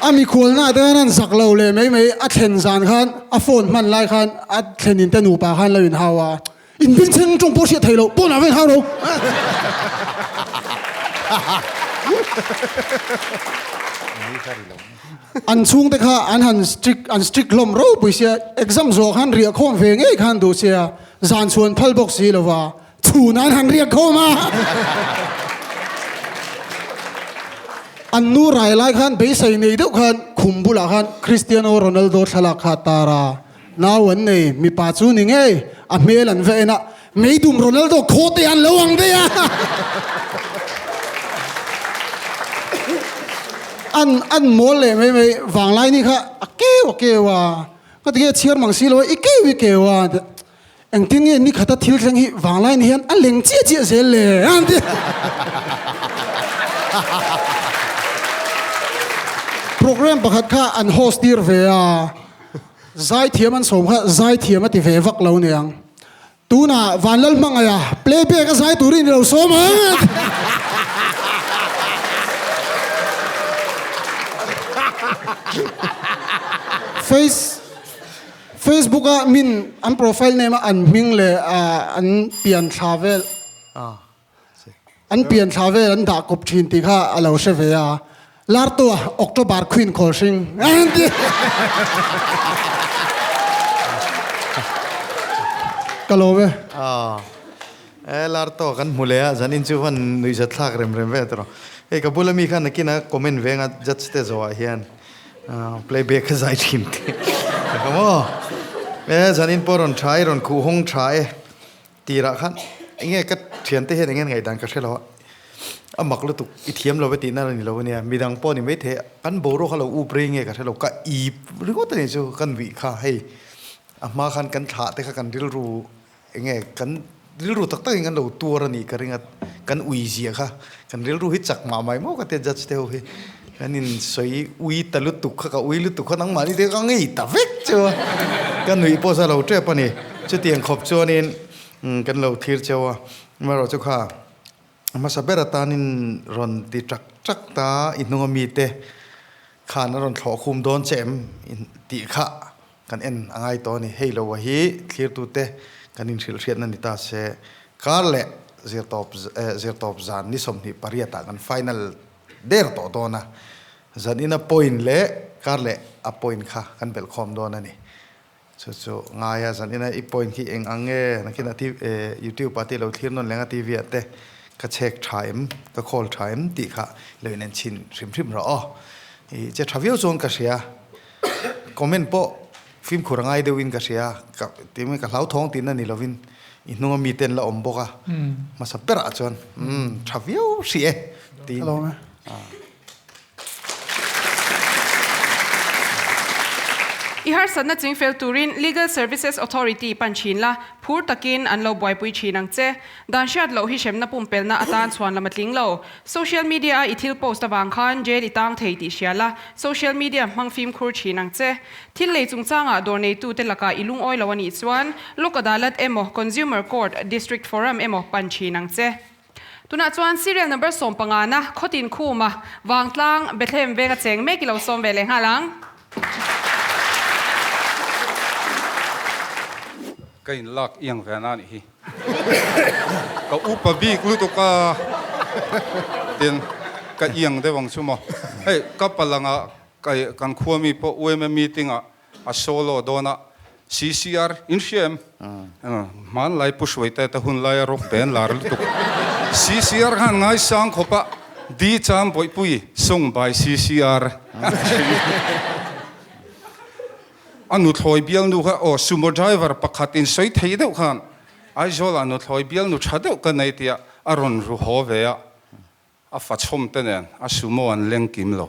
A mikhualna te khan an zak lo leh mai mai, a thlen zan khan a phone hman lai khan a thlenin te nupa khan lo inhau a, In bing chheng tawng pawh hriat thei loh, pawnah va inhau lo. An chhungte kha an han strict an strict hlawm ropui sia, exam zawh khan riah khawm ve ngei khan duh sia, zan chhuan phal bawk si lova, chhun an han riak khawm a. An nu rai lai khan beisei nei deuh khan khum bulah khan Cristiano Ronaldo thlalak kha a tar a. Nau an nei, mipa chu ni ngei, a hmel an va en a, Meidum Ronaldo khaw te an lo ang daih a! An an mawl leh mai mai, vanglai ni kha a keu a keu a, ka ti nge chhiar mang si lo a, i keu i keu a, engtin nge ni khata thil thleng hi vanglai ni hian a leng chiah chiah zel le an ti. Program pakhat kha an host tir ve a. Zaithiam an sawm kha zaithiam a ti ve vak lo niang. Tunah Vanlal hmangaih a playback a zai turin i lo sawm ang. Face Facebook a min an profile name a an hming leh an pian thla vel an pian thla vel an dah kawp thin tih kha a lo hre ve a. Lartua October Queen Khawlhring an ti. Ka lawm e. E Lartua kan hmu leh a, zanin chu van nuihzat thlak rem rem ve tawh. Hei ka bula mi khan nakin a comment veng a judge te zawhah hian playback a zai thin te ka maw. E zanin pawh rawn tha i rawn khuh hawng tha e. Tirah khan enge ka thiante hian enge ngaihdan ka hre lo a, a mak lutuk i thiam lo e tihna la ni lo ania, midang pawh ni maithei a, kan boruak a lo up rei nge ka hre lo, ka ip ringawt a ni chu ka nuih kha hei a hma khan kan thlah te kha kan rilru enge kan rilru tak takin kan lo tuar a nih ka ring a, kan ui zia kha kan rilru hi chak mah mai maw ka tia judge te ho hi kan in sawi ui ta lutuk kha ka ui lutuk kha nangmahni te ka ngei ta vek chu a ka nuih pawh sa lo tep a ni. Chutiang khawp chuanin kan lo thlir cheu a, amaherawhchu kha hmasa ber atanin rawn ti ṭak ṭak ta i hnunga mite khan a rawn thlawh khum dawn che em tih kha kan en a ngai tawh a ni. Hei lo hi thlirtute kan inhrilhhriatna ni ta se, kar leh zirtawp zirtawp zan ni 28 ah kan final der tawh dawn a, zanina point leh kar leh a point kha kan belhkhawm dawn a ni. Chu chu ngaia zan ina i point hi eng ang nge nakin a youtube ah te ilo thlir nawn leng a tv ah te ka chhek tha em ka call tha em tih kha ilo in chhin hrim hrim rawh aw i che tha viau chuan ka hria comment pawh fimkhur a ngai deuh in ka hria ka ti mai ka hlauthawng tihna ni lovin i hnunga mi ten la awm bawk a hmasa berah chuan umm tha viau hrih e tiin. I harsatna chingfel turin Legal Services Authority pan thin la, phur takin an lo buaipui thin ang che. Dan hriat loh hi hremna pumpelna atan chhuan lam a tling lo. Social media a i thil post avang khan jail i tang thei tih hria la, social media hmang fimkhur thin ang che. Thil lei chungchangah dawr neitute lakah i lungawi lo a nih chuan Lok Adalat emaw Consumer Court, District Forum emaw pan thin ang che. Tunah chuan serial number sawmpangana Khawtin Khuma Vangtlang Bethlehem venga cheng mek i lo sawm ve leh nghal ang. Ka in lak iang ve na nih hi. Ka upa bik lutuk a tin ka iang deuh ang chu maw. Hei ka palanga kan khua mi pawh UMA meeting ah A solo dawn a, CCR in hria em? Hmanlai Pu Hruaite te hun laia rock band lar lutuk. CCR khan ngaisang khawp a, Di Cham Bawihpui song by CCR. A nuthlawi bialnu kha aw sumo driver pakhat in sawi thei deuh khan Aizawl ah nuthlawi bialnu tha deuh ka nei tia a rawn ru haw ve a. A fachhawm te nen a sumo an leng kim lo.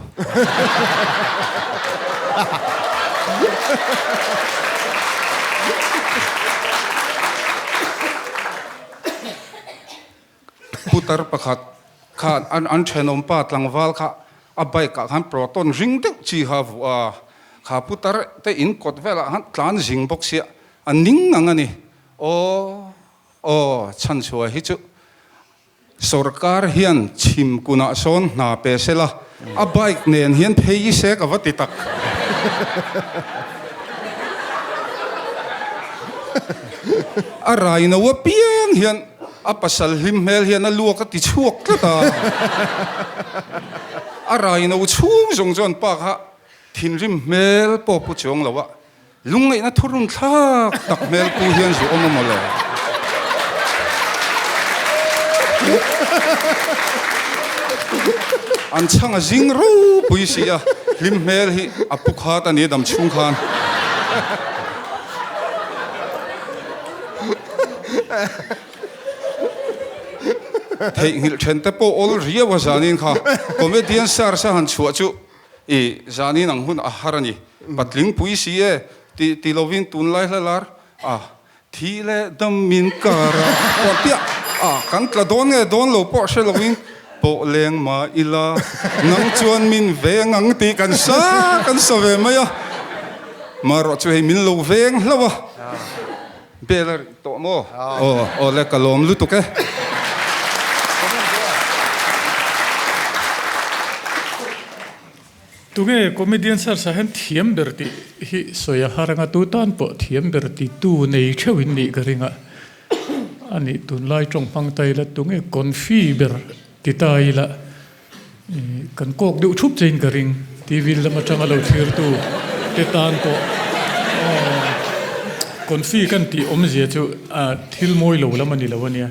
Putar pakhat khan an thenawm pa tlangval kha a bike ah khan proton ring deuh chi kha a vuah a, kha putar te in kawt velah khan tlan zing bawk sia a ning ngang a ni. Aw aw chhanchhuah hi chu Sorkar hian chhim kunah sawn hna pe sela, a bike nen hian phei i se ka va ti tak. A rai no apiang hian a pasal hlim hmel hian a luak a ti chhuak tlat a. A rai no chhung zawng chuan pa kha thinrim hmel pawh pu chuang lo a. Lungngaihna thurun thlak tak hmel pu hian zu awm a maw le? An chhang a zing ropui si a, hlim hmel hi a pu khat a ni dam chhung khan. Theihnghilh then te pawh awl riau a zanin kha comedian sars a han chhuah chu I zanin ang hun a har a ni. Patling pui si e, ti ti lovin tunlai hla lar a thi leh dam min kar a pawh piah a kan tla dawn nge dawn lo pawh hre lovin pawh leng mah ila nang chuan min veng ang tih kan sa kan sa ve mai a. Marawh chu hei min lo veng hlauh a. Bel a ri tawh maw? Aw, aw le ka lawm lutuk e. Tunge comedian search ah hian thiam ber tih hi sawi a har anga tu tan pawh thiam ber ti tu nei theuh in nih ka ring a. A nih tunlai tawng hmang ta ila tunge confi ber ti ta ila kan kawk deuh thup che in ka ring. TV lam atanga lo thlir tu te tan pawh confi kan tih awmzia chu thil mawi lo lam a ni lo ania.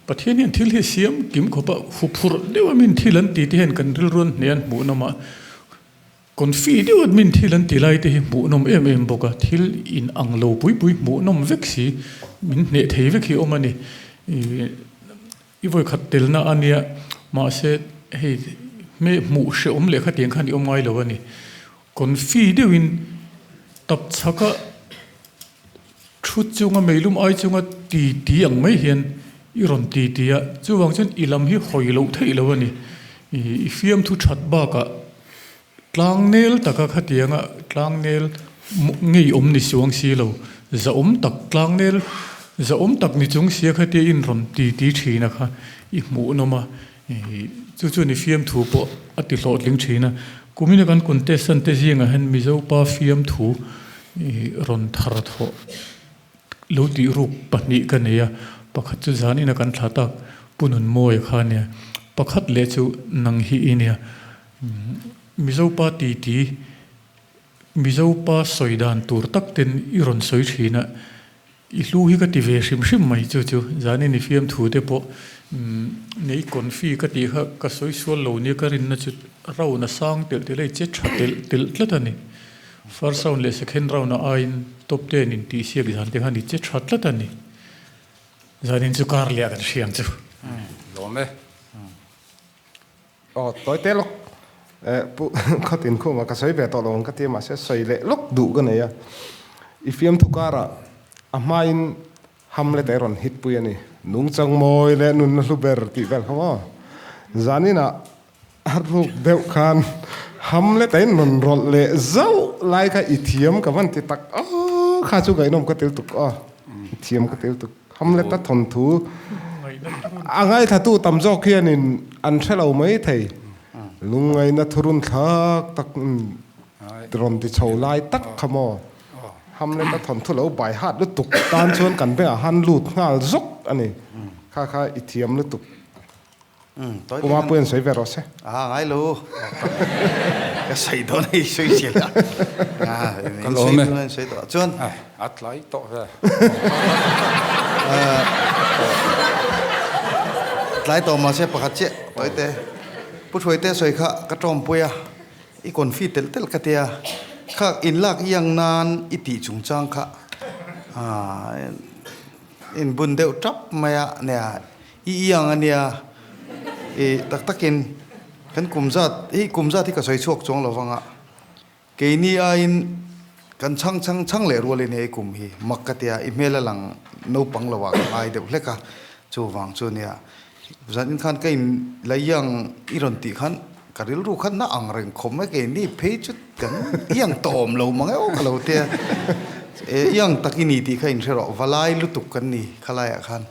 Pathian hian thil hi siam kim khawp a, huphurh deuh a min thil an ti te hian kan rilru an hneh an hmuhnawm a, confi deuh a min thil an ti lai te hi hmuhnawm em em bawk a, thil in ang lo pui pui hmuhnawm vek si min hneh thei vek hi awm a ni. I vawikhat telna a nia, mahse hei hmeh hmuh hrehawm leh khatiang khan i awm ngai lo a ni. Confi deuhin tapchhaka Thu chunga meilum ai chunga ti ti ang mai hian i rawn ti ti a, chuvang chuan i lam hi hawi loh theih lo a ni. I fiamthu that bakah tlangnel taka khatianga tlangnel ngeiawm ni suang si lo, zahawm tak tlangnel zahawm tak ni chung sia khatia in rawn ti ti thin a kha i hmuhnawm a, chu chuan i fiamthu pawh a ti hlawhtling thin a. Kumina kan contestant te zingah hian Mizopa fiamthu I rawn thar thawh lo tih ruk pahnih ka nei a, pakhat chu zanina kan thla tak Pu Nunmawia kha a nia, pakhat leh chu nang hi i nia. Mizopa titi, Mizopa sawi dan tur tak ten i rawn sawi thin a, I hlu hi ka ti ve hrim hrim mai chu chu zanin i fiamthu te pawh nei confi ka tih kha ka sawi sual lo nia ka rinna chu round a sang telh telh a i che tha telh telh tlat a ni. First round leh second round a aiin top ten in tih siak zan te khan i che tha tlat a ni. Zanin chu kar leh ah kan hriang chu. Lawm e. Aw, tawi te lawk. Eh, pu Khawtin khuma ka sawi ve tawh lo ang ka ti a, mahse sawi leh lawk duh ka nei a. I fiamthu karah a hmain Hamlet a rawn hit pui a ni. Nungchang mawi leh nunna hlu ber tih vel kha maw? Zaninah a ruk deuh khan Hamlet a inrawn rawlh leh zauh lai kha i thiam ka van ti tak aw, kha chu ngaihnawm ka tel tuk aw, i thiam ka tel tuk. Hamlet-a thawnthu a ngaithlatu tam zawk hianin an hre lo mai thei. Lungngaihna thurun thlak tak rawn ti chho lai tak kha maw? Hamlet-a thawnthu lo bai hat lutuk tan chuan kan bengah han lut nghal zawk a ni. Kha kha i thiam lutuk. Pu Mapuia'n an sawi ve rawh se. A ngai lo. Ka sawi dawn hei sawi zel a. Ka lawm e. Sawi tawh chuan. A tlai tawh ve. Tlai tawh mahse pakhat chiah tawite. Pu Hruaite sawi kha ka tawmpui a. I confi telh telh ka tia. Kha inlak iang nan i tih chungchang kha inbun deuh tap mai a nia. I iang a nia, i tak takin kan kum zat, hei kum zat hi ka sawi chhuak chuang lo vang a, keini aiin kan chhang chhang chhang leh rualin hei kum hi mak ka tia, i hmel a lang naupang lo ah ka ngai deuh hlek a, chuvang chu nia, zanin khan ka in la iang i rawn tih khan ka rilru khan na ang reng khawp mai, keini phei chu kan iang tawm lo mang emaw ka lo tia, e iang tak i ni tih kha inhre rawh, valai lutuk kan ni khalaiah khan.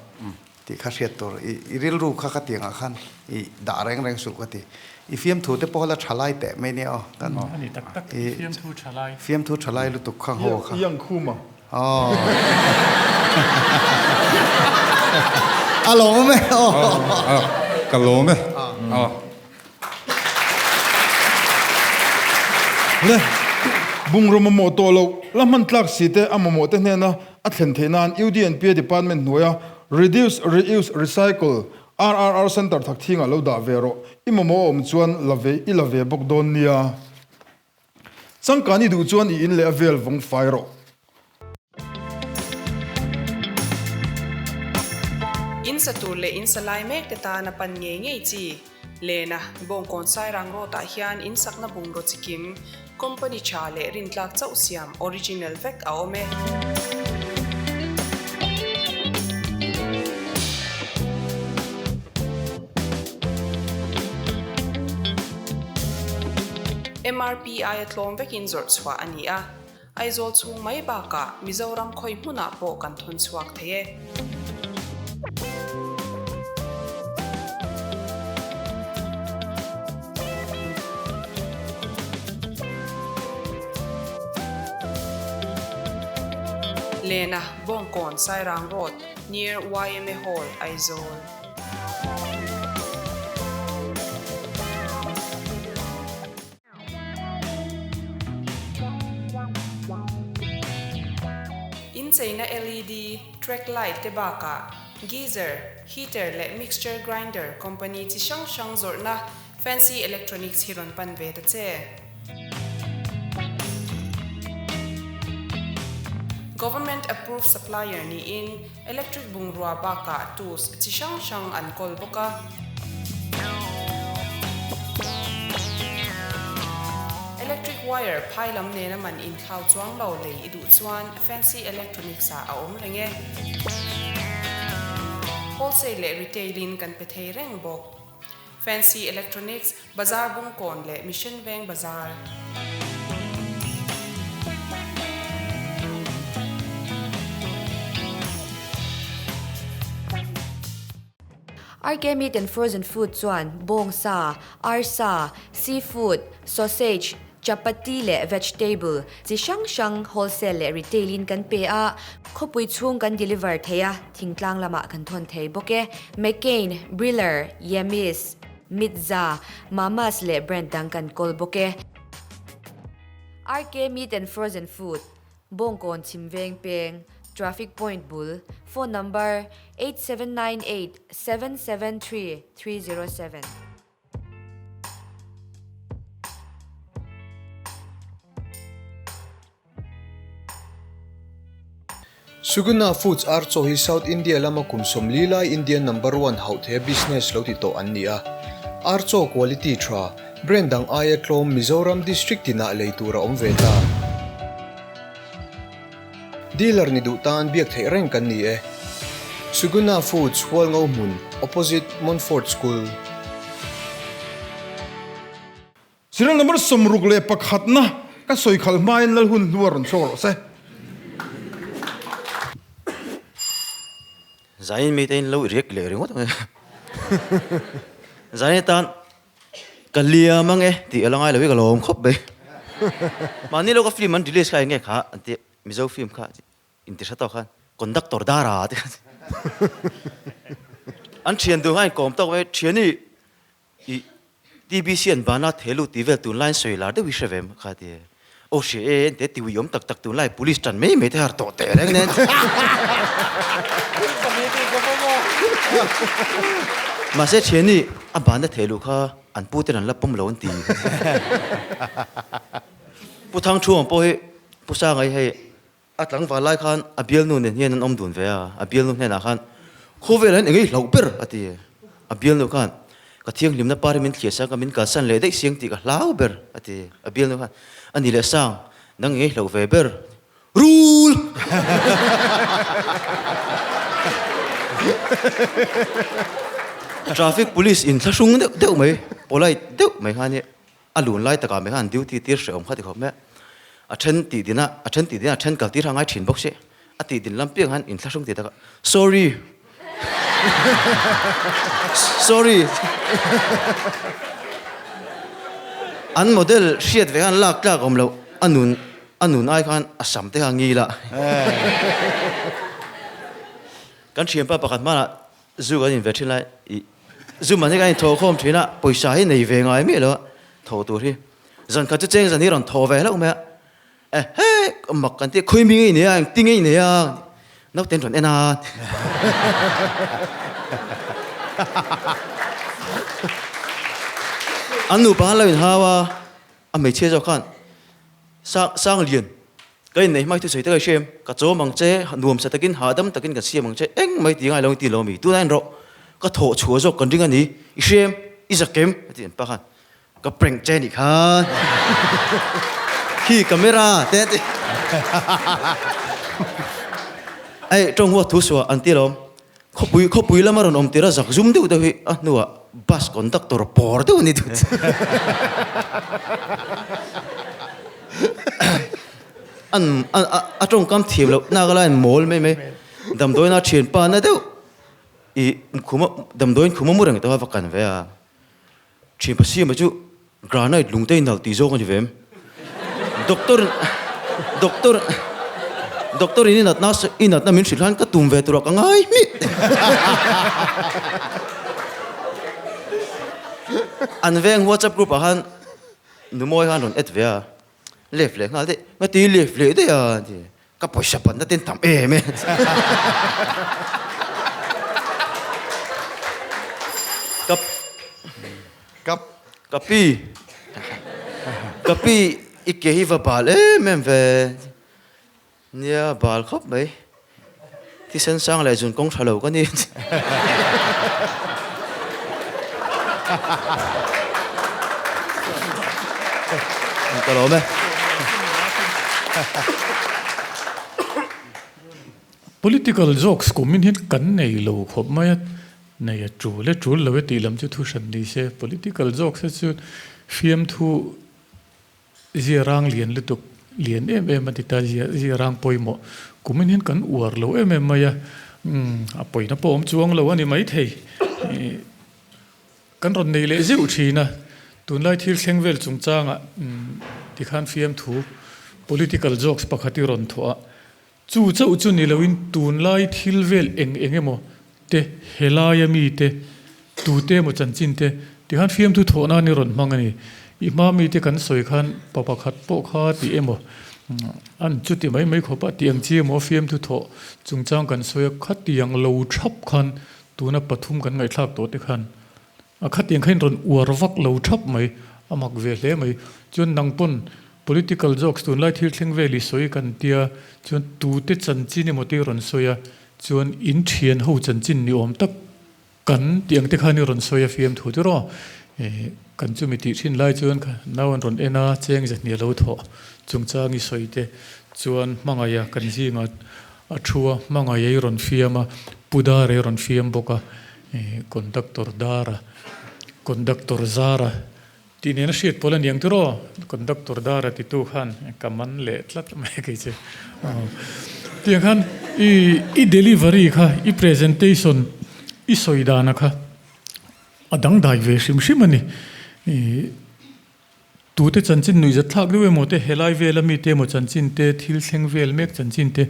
Tih kha hriat tur i i rilru kha ka tiangah khan i dah reng reng suh ka ti. I fiamthu te pawh la tha lai teh mai nia aw. Kan A ni tak tak, i fiamthu tha lai. Fiamthu tha lai lutuk kha haw kha. I ang khum a. Aw. A lawm e aw. Ka lawm e aw. Le, bungraw mamawh tawh loh la hman tlak si te a mamawh te hnena a thlen theih nan UDNPA Department hnuaia Reduce, Reuse, Recycle, RRR, Centre thak thingah lo dah ve rawh. I mamawh a awm chuan la ve i la ve bawk dawn nia. Changkan i duh chuan i in leh a vel vawng fai rawh. In sa tur leh in sa lai mek te tan a pan ngei ngei chi. Lena, Bawngkawn Sairang Road ah hian in sakna bungraw chikim, company tha leh rintlak chauh siam original vek a awm e. MRP aia tlawm vekin zawrh chhuah a ni a. Aizawl chhung mai bakah Mizoram khawi hmunah pawh kan thawn chhuak thei e. Lena, Bawngkawn, Sairang Road, near yma Hall, Aizawl. Incheina LED, track light te bakah geyser, heater leh mixture grinder company chi hrang hrang zawrhna Fancy Electronics hi rawn pan ve ta che. Government approved supplier niin electric bungrua bakah tools chi hrang hrang an kawl bawk a. Electric wire phai lam nena man inthlau chuang lo lei i duh chuan Fancy Electronics ah a awm reng e. Wholesale leh retail in kan pe thei reng bawk. Fancy Electronics, Bazar Bungkawn leh Mission Veng Bazar. RK Meat and Frozen Food chuan bawngsa, arsa, seafood, sausage, chapati leh vegetable chi hrang hrang wholesale leh retail in kan pe a, khawpui chhung kan deliver thei a, thingtlang lamah kan thawn thei bawk e. McCain, Briller, Yemis, Mitza, Mamas leh brand dang kan kawl bawk e. RK Meat and Frozen Food, Bawngkawn Chhimveng Peng, Traffic Point bul, Phone number, 8798 773 307. Suguna Foods ar chaw hi South India lama kum 40 lai Indian number one hauh theia business lo ti tawh an ni a. Ar chaw quality tha, brand dang aia tlawm Mizoram district tinah lei tur a awm ve ta. Dealer ni duh tan biak theih reng kan ni e. Suguna Foods Hualngo hmun, opposite Montfort School. Serial number 61 na ka sawi khalh hmain lal hun hnu a rawn chhuak rawh se. Zain mite in lo riak leh ringawt ang e. Zain atan ka liam ang e tih a la ngai lo hi ka lawm khawp mai. Mahni lo ka film an release kha eng nge kha an ti Mizo film kha inti hre tawk khan conductor dara te khan an thian duh khan inkawm tawk mai thiani I TBC an bana thelu tih vel tunlai an sawi lar deuh hi hre ve kha ti aw hria e ente ti ui awm tak tak tunlai police tan mai mai te har tawh teh reng nen mahse thiani a bana thelu kha an pu ten an la pawm lo an ti Pu Thangthuang pawh hi Pu Sangai hei A tlangval lai khan a bialnu nen hian an awm dun ve a, a bialnu hnenah khan, Khawvel hian engei hlauh ber? a ti. A bialnu khan, Ka thianghlimna par hi min thliah sang ka min kalsan leh daih siang tih ka hlau ber, a ti. A bialnu khan, A ni leh sang, nang engei hlauh ve ber? Rul! Traffic police inthlahrung deuh deuh mai, polite deuh mai khan hi A lun lai takah mai khan duty tir hrehawm kha ti khawp mai a, a then tih din a, a then tih din a, a then kal tir kha a ngai thin bawk si. A tih din lam piang khan inthlahrung ti takah, Sorry! Sorry! An model hriat ve khan lak tlak awm loh, a nun, a nun ai khan a sam te kha a ngil a. Kan thianpa pakhat hmanah Zu kan in ve thin lai i zu man hi kan in thaw khawm thin a, pawisa hi nei ve ngai miah lo a, thaw tur hi zan khat chu cheng zan hi rawn thaw ve hlauh mai a, eh he mak kan ti a, khawi mi ngei nei a, engti ngei nei a, naute an rawn en a. An nupa an lo inhau a, a hmeichhia zawk khan sang sang lian Ka inneih hmai thusawi te ka hria em? Ka chawm ang che, nuamsa takin, hahdam takin kan siam ang che, eng mai ti ngai lo ti lo mi? Tunah en rawh, ka thawh chhuah zawk kan ring a ni, i hria em? I zak em? A ti an pa khan, ka prank che nih khan, khi camera te a ti. Ei, tawng huat thu suah an ti alawm, khawpui khawpui lama rawn awm tir a zak zum deuh deuh hi a hnuah bus conductor pawr deuh a ni deuh. An a tawngkam thiam loh nak a lain mawl mai mai damdawiin a thianpa na deuh ih khuma damdawiin khuma mu reng tawh a va kan ve a thianpa siama chu granite lung te in nalh tih zawng a ni ve em doctor doctor. Doctor in i natna i natna min hrilh khan ka tum ve turah ka ngai hmih. An veng WhatsApp group ah khan Numawi khan rawn add ve a, left leh nghal daih, ngati left leh daih a an ti. Ka pawisa panna ten tam em e. Ka ka ka pi ka pi i ke hi va bal em em ve. Nia bal khawp mai. Thisen sang leh zun kawng tha lo ka ni. Ka lawm e. Political jokes kumin hian kan nei lo khawp mai a, nei a tul e tul lo e tih lam chu thu hran ni se, political jokes hi chu fiamthu Zia rang lian lutuk, lian em em a ti ta, zia zia rang pawimawh kumin hian kan uar lo em em mai a, umm a pawina pawh awm chuang lo a ni maithei. Ih kan rawn nei leh zeuh thin a, tunlai thil thleng vel chungchangah umm tikhan fiamthu political jokes pakhat i rawn thawh a, Chu chauh chu ni loin tunlai thil vel eng eng emaw te, helaia mite, tute emaw chanchin te tikhan fiamthu thawh nan i rawn hmang a ni. I hma mite kan sawi khan pa pakhat pawh kha tih emaw, an chuti mai mai khawp a tih ang chi emaw fiamthu thawh chungchang kan sawi a, khatiang lo thap khan tuna pathum kan ngaihthlak tawh te khan A khatiang kha in rawn uar vak lo thap mai, a mak ve hle mai. Chuan nang pawn political jokes tunlai thil thleng vel i sawi kan tia, chuan tute chanchin emaw te i rawn sawi a, chuan in thian ho chanchin ni awm tak kan tih ang te khan i rawn sawi a fiamthu chu rawh. Kan chumi tih thin lai chuan kha nau an rawn en a, cheng zahnih a lo thawh chungchang i sawi te chuan hmangaih a kan zingah a thu a, hmangaih a i rawn fiam a, pu dar a i rawn fiam bawk a. Conductor Dara, Conductor Zara tih nen a hriat pawl a niang tiraw? Conductor Dara titu khan ka man leh tlat mai kei che. Tiang khan i i delivery kha, i presentation i sawi dana kha a dangdai ve hrim hrim a ni. Tute chanchin nuihzat thlak deuh emaw te, helai vela mite emaw chanchin te, thil thleng vel mek chanchin te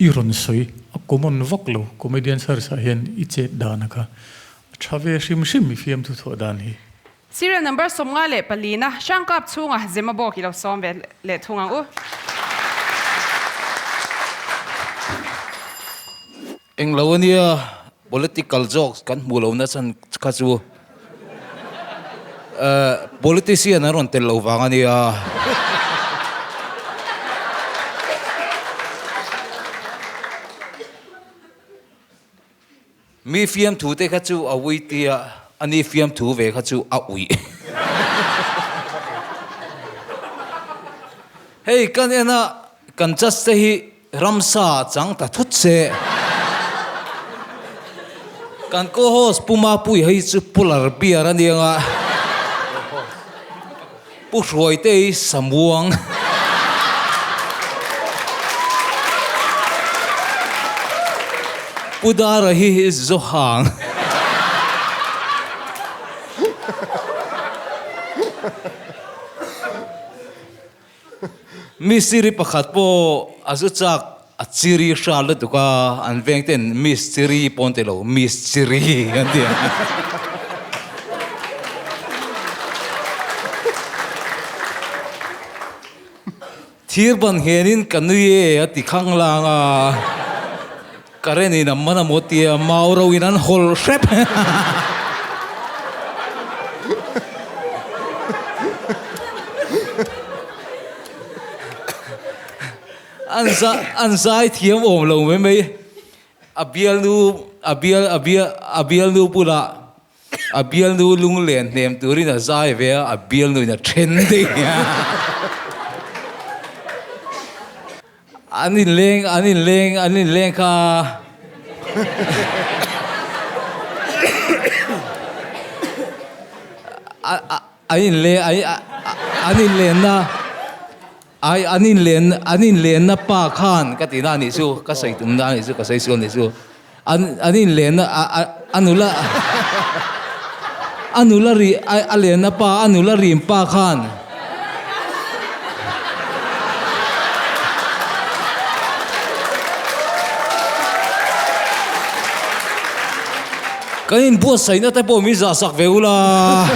i rawn sawi a common vak lo. Comedian search ah hian i chet dan a kha a tha ve hrim hrim i fiamthu thawh dan hi. Serial number 54 na Hrangkap chhunga Zemabawk i lo sawm ve leh thung ang u. Englo ania political jokes kan hmuh lohna chhan kha chu politician an rawn tel loh vang ania. Mi fiamthu te kha chu a ui tia ani fiamthu ve kha chu a uih. Hei kan en a kan judge te hi Ramsa chang ta thut se. Kan co-host Pu Mapuia hi chu Polar Bear a nia nga. Pu Hruaite hi Samuang. Pu Dara hi Zohang. Mistiri pakhat pawh a zu chak a chiri hral lutuk a, an veng ten mistiri pawn ti lo, mischiri an ti a. Thir ban nghenin ka nui e a ti khanglang a, current in a man a maw tia mau ro in an hawl hrep. An za an zai thiam awm lo mai mai. A bialnu a bial a bial a bialnu bulah A bialnu lunglen hnem turin a zai ve a, a bialnu in a then daih a. An inleng, an inleng, an inleng kha an inleng, an inlenna, an inlen, an inlenna pa khan ka tihna a nih chu, ka sawi tumna a nih chu, ka sawi sual a nih chu. An an inlenna a a a nula a nula ri a a lenna pa a nula rim pa khan Kan inbuatsaihna te pawh min zahsak ve ula.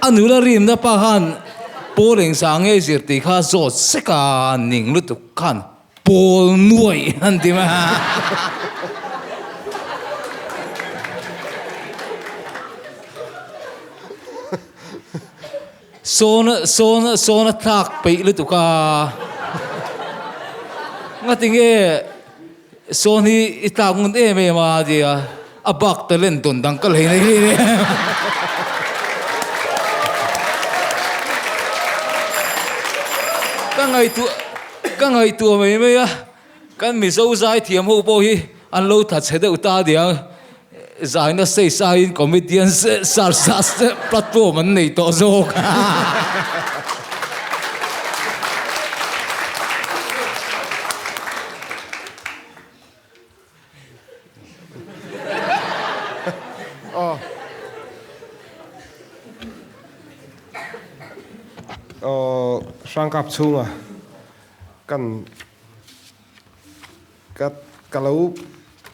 A nula rimna pa khan Pawl engzah nge zir tih kha zawt sek a ning lutuk khan Pawl nuaih an ti mai a. Sawn sawn sawn a thlak peih lutuk a. Ngati nge sawn hi i tlak ngun em em a ti a, a bak talent dawn dang ka lei nei hle. Ka ngaihtuah ka ngaihtuah mai mai a. Kan Mizo zaithiam ho pawh hi an lo tha chhe deuh ta aniang, zaina stage aiin comedian search platform an nei tawh zawk. Aw. Aw, Hrangkap chhunga kan Ka ka lo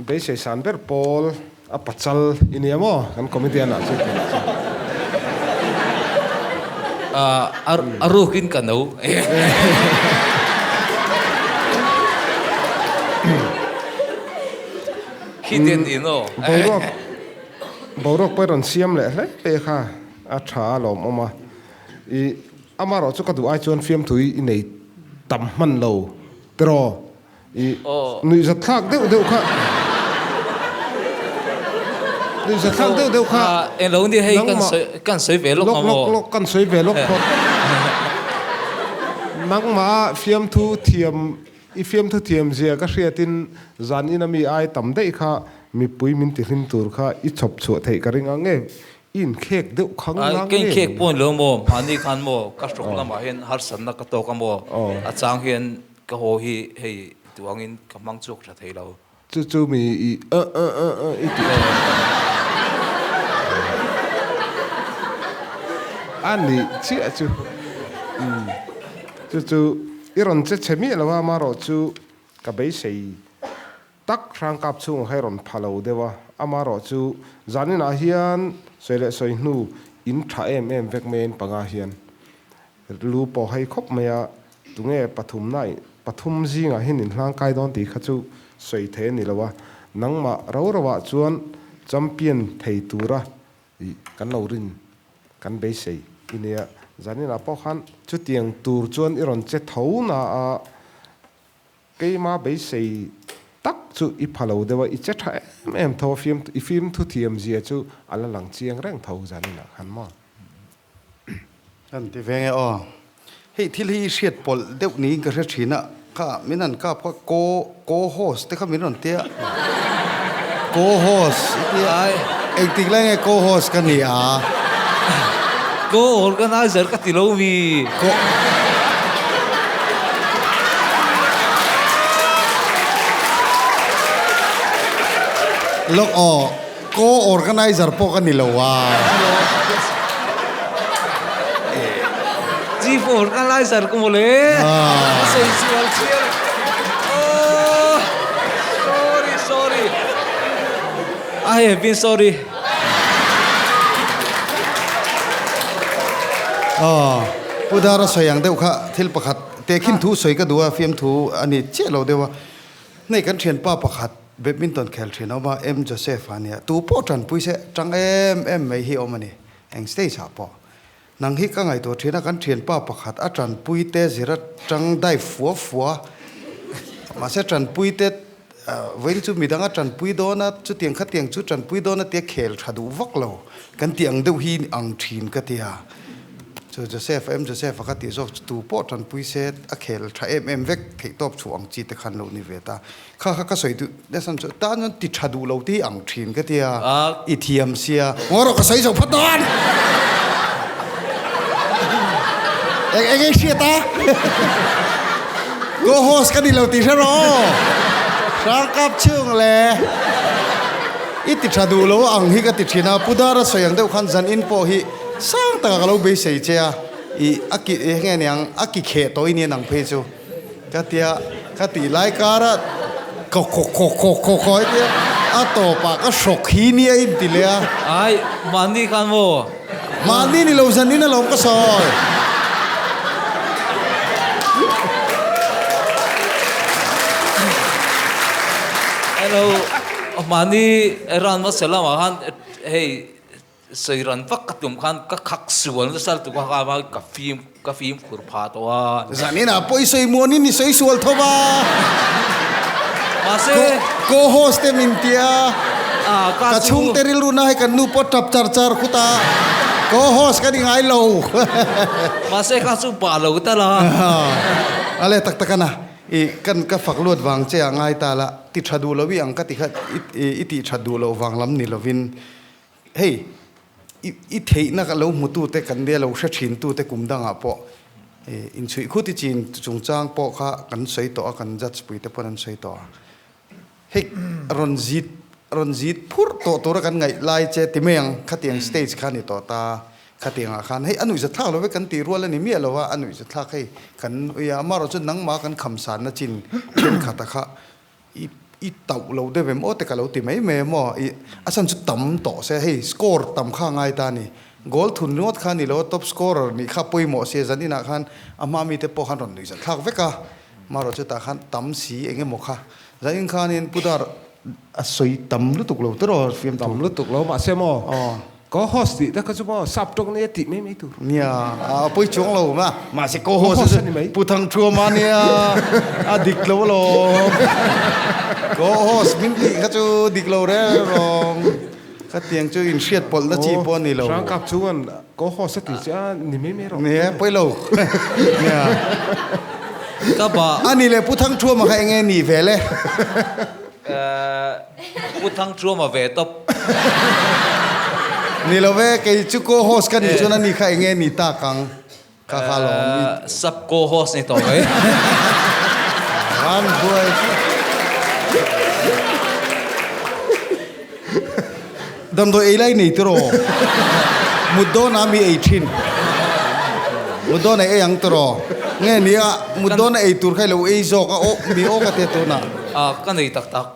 beisei san ber pawl a pachal i nia maw kan comedian ah chu tih chu. A rukin ka no. Hidden in aw. Boruak boruak pawh i rawn siam leh hle hle kha a tha a lawmawm a. I amaherawh chu ka duh ai chuan fiamthu i nei tam hman lo tiraw i nuihzat thlak deuh deuh kha nuihzat thlak deuh deuh kha englo ni hei kan sawi kan sawi ve lawk ang aw lawk kan sawi ve lawk phawt nangmah fiamthu thiam i fiamthu thiam zia ka hriatin zan ina mi ai tam daih kha mipui min tihlim tur kha i chhawp chhuah theih ka ring ang nge I inkhek deuh khang ngang nge? Ka inkhek pawh ni lo maw, mahni khan maw ka hrawk lamah hian harsatna ka tawk a maw, a chang hian ka haw hi hei tuangin ka hmang chhuak tha thei lo. Chu chu mi i uh uh uh uh i tih kha a nih chiah chu. Umm chu chu i rawn che chhe miah lo a, amaherawh chu ka beisei Tak hrangkap chhungah hi rawn pha lo deuh a, amaherawh chu zaninah hian sawi leh sawi hnu in tha em em vek mai in panga hian lu pawh hei khawp mai a, tunge pathumna pathum zingah hian in hlangkai dawn tih kha chu sawi thei a ni lo a, nangmah ro ro ah chuan champion thei tura ih kan lo rin kan beisei i nia, zaninah pawh khan chutiang tur chuan i rawn che tho na a. Keima beisei tak chu i pha lo deuh a, i che tha em em tho a, fiam i fimthu thiam zia chu a la lang chiang reng tho zaninah khan maw? Kan ti ve nge aw. Hei thil hi i hriat pawlh deuh niin ka hre thin a, kha min han kap kha co co-host te kha min rawn tia. Co-host i tia engtik lai nge co-host ka ni a? Co-organizer ka ti lo mi. Co. Lawk aw, co-organizer pawh ka ni lo a. Chief organizer ka mawle. Ka sawi sual chiang. Aww sorry sorry. I have been sorry. Aw, Pu Dara sawi ang deuh kha thil pakhat tehkhin thu sawi ka duh a, fiamthu a ni chiah lo deuh a. Hei kan thianpa pakhat badminton khel thin a awm a, M Joseph a nia. Tu pawh tanpui se tang em em mai hi a awm a ni, eng stage ah pawh. Nang hi ka ngaihtuah thin a, kan thianpa pakhat a tanpui te zir atang dive fua fua, mahse tanpui te vawiin chu midang a tanpui dawn a, chutiang khatiang chu tanpui dawn a tia khel tha duh vak lo kan tih ang deuh hi ang thin ka ti a. Chu Joseph a em Joseph a ka tih zawk chu tu pawh tanpui se a khel tha em em vek theih tawp chhuah ang chi te khan lo ni ve ta. Kha kha ka sawi duh nasa chu tan chuan ti tha duh lo te hi ang thin ka tia i thiam sia ngaw rawh ka sawi zo phawt dawn eng eng eng hriat a go host ka ni lo tih hre rawh aw hrangkap chhung le i ti tha duh lo ang hi ka ti thin a pu dara sawi ang deuh khan zan in pawh hi sang taka ka lo beisei che a i a ki enge niang a ki kheh tawh i nia nang phei chu. Ka tia, ka tih lai kara kawk kawk kawk kawk kawk kawk tia. A tawpah ka hrawk hi nia in ti leh a. Ai, mahni khan maw? Mahni ni lo zanin alawm ka sawi. Hello, mahni ran hmasa lamah khan hei Sawi ran vak ka tum khan ka khak sual nasa lutuk a kha ka fim ka fimkhur phah tawh a. Zanin ah pawh i sawi muanin i sawi sual tho va. Mahse. Co-host te min tia. Ka chhungte rilru na hei kan nu pawh tap char char khut a. Co-host ka ni ngai lo. Mahse kha chu bah lo ta la. Ale tak tak a na. I kan ka fak luat vang che ah ngai ta la. Ti tha duh lo i ang ka ti kha i tih that duh loh vang lam ni lovin. Hei, i i theihna ka lo hmutute kan nia lo hre thintute kum dangah pawh inchhuih khut i chin chungchang pawh kha kan sawi tawh a, kan judge puite pawh an sawi tawh a. Hei, rawn zit rawn zit phurh tawh tura kan ngaih lai che ti mai ang, khatiang stage kha a ni tawh ta, khatiangah khan hei a nuihzathlak lo ve kan tih rual a ni miah lo a, a nuihzathlak hei kan ui a, amaherawhchu nangmah kan khamsanna chin thenkhat a kha I i tauh lo deuh em aw te ka lo ti mai mai a maw? I a chhan chu tam tawh se hei score tam kha a ngai ta a ni. Goal thun ringawt kha a ni lo a, top scorer nih kha pawimawh sia zan inah khan a hma mite pawh khan rawn nuihzat thlak vek a. Marawh chutah khan tam si eng emaw kha zan in khanin Pu Dar a sawi tam lutuk lo tiraw fiamthu. Tam lutuk lo mahse maw? Ko host tih te kha chu maw sap tawk nia tih mai mai tur. Nia, a pawi chuang lo ma. Mahse ko host a ni mai. Pu Thangthuam a nia, a dik lo alawm. Ko host min tih kha chu dik lo reng rawng. Khatiang chu inhriat pawlhna chi pawh a ni lo. Hrangkap chuan ko host a tih chu a ni mai mai rawh. Nia, pawi lo. Nia. Ka ba. A ni le Pu Thangthuam a kha enge ni ve le? Pu Thangthuam a ve tawp. Ni lo ve, kei chu co-host ka nih chuan a ni kha enge ni tak ang ka kha lo awm i. Sub co-host ni tawh mai. Van buai chu. Damdawi ei lai nei tiraw? Mut dawnah mi ei thin. Mut dawnah ei ang tiraw? Nge nia, mut dawnah ei tur kha i lo ei zawk a, aw mi aw ka tia tunah. Ka nei tak tak.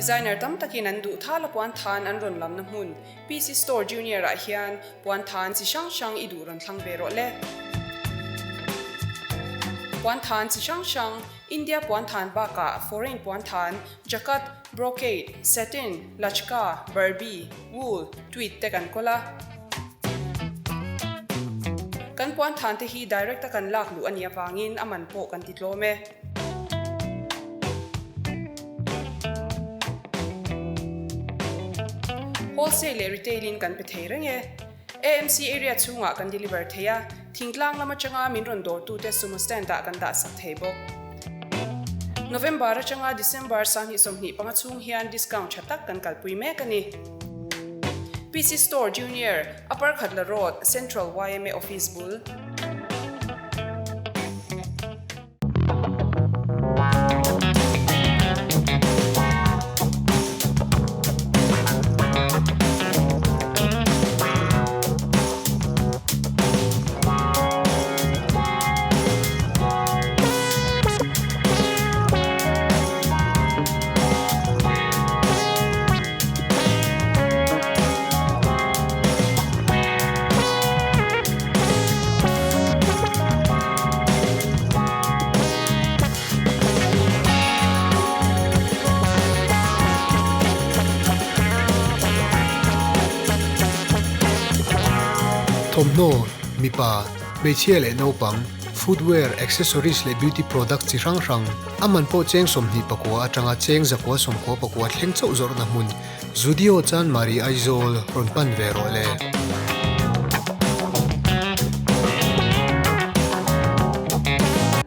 Designer tam takin an duh thal a puan than an rawn lamna hmun PC Store Junior ah hian puan than chi hrang hrang i duh rawn thlang ve rawh le. Puan than chi hrang hrang, India puan than bakah foreign puan than, jacquard, brocade, satin, lachka, barbie, wool, tweed te kan kawl a. Kan puan than te hi direct a kan lak luh a nih avangin a man pawh kan ti tlawm e. Wholesale leh retail in kan pe thei reng e. AMC area chhungah kan deliver thei a, thingtlang lam atanga min rawn dawrtute sumo stand ah kan dah sak thei bawk. November atanga December 2025 chhung hian discount tha tak kan kalpui mek a ni. PC Store Junior, Upper Khatla Road, Central yma Office bul. Thawmhnaw, mipa, hmeichhia leh naupang, footwear, accessories leh beauty product chi hrang hrang, a man pawh cheng 24 atanga cheng 199 thleng chauh zawrhna hmun Zudio Chanmari Aizawl rawn pan ve rawh le.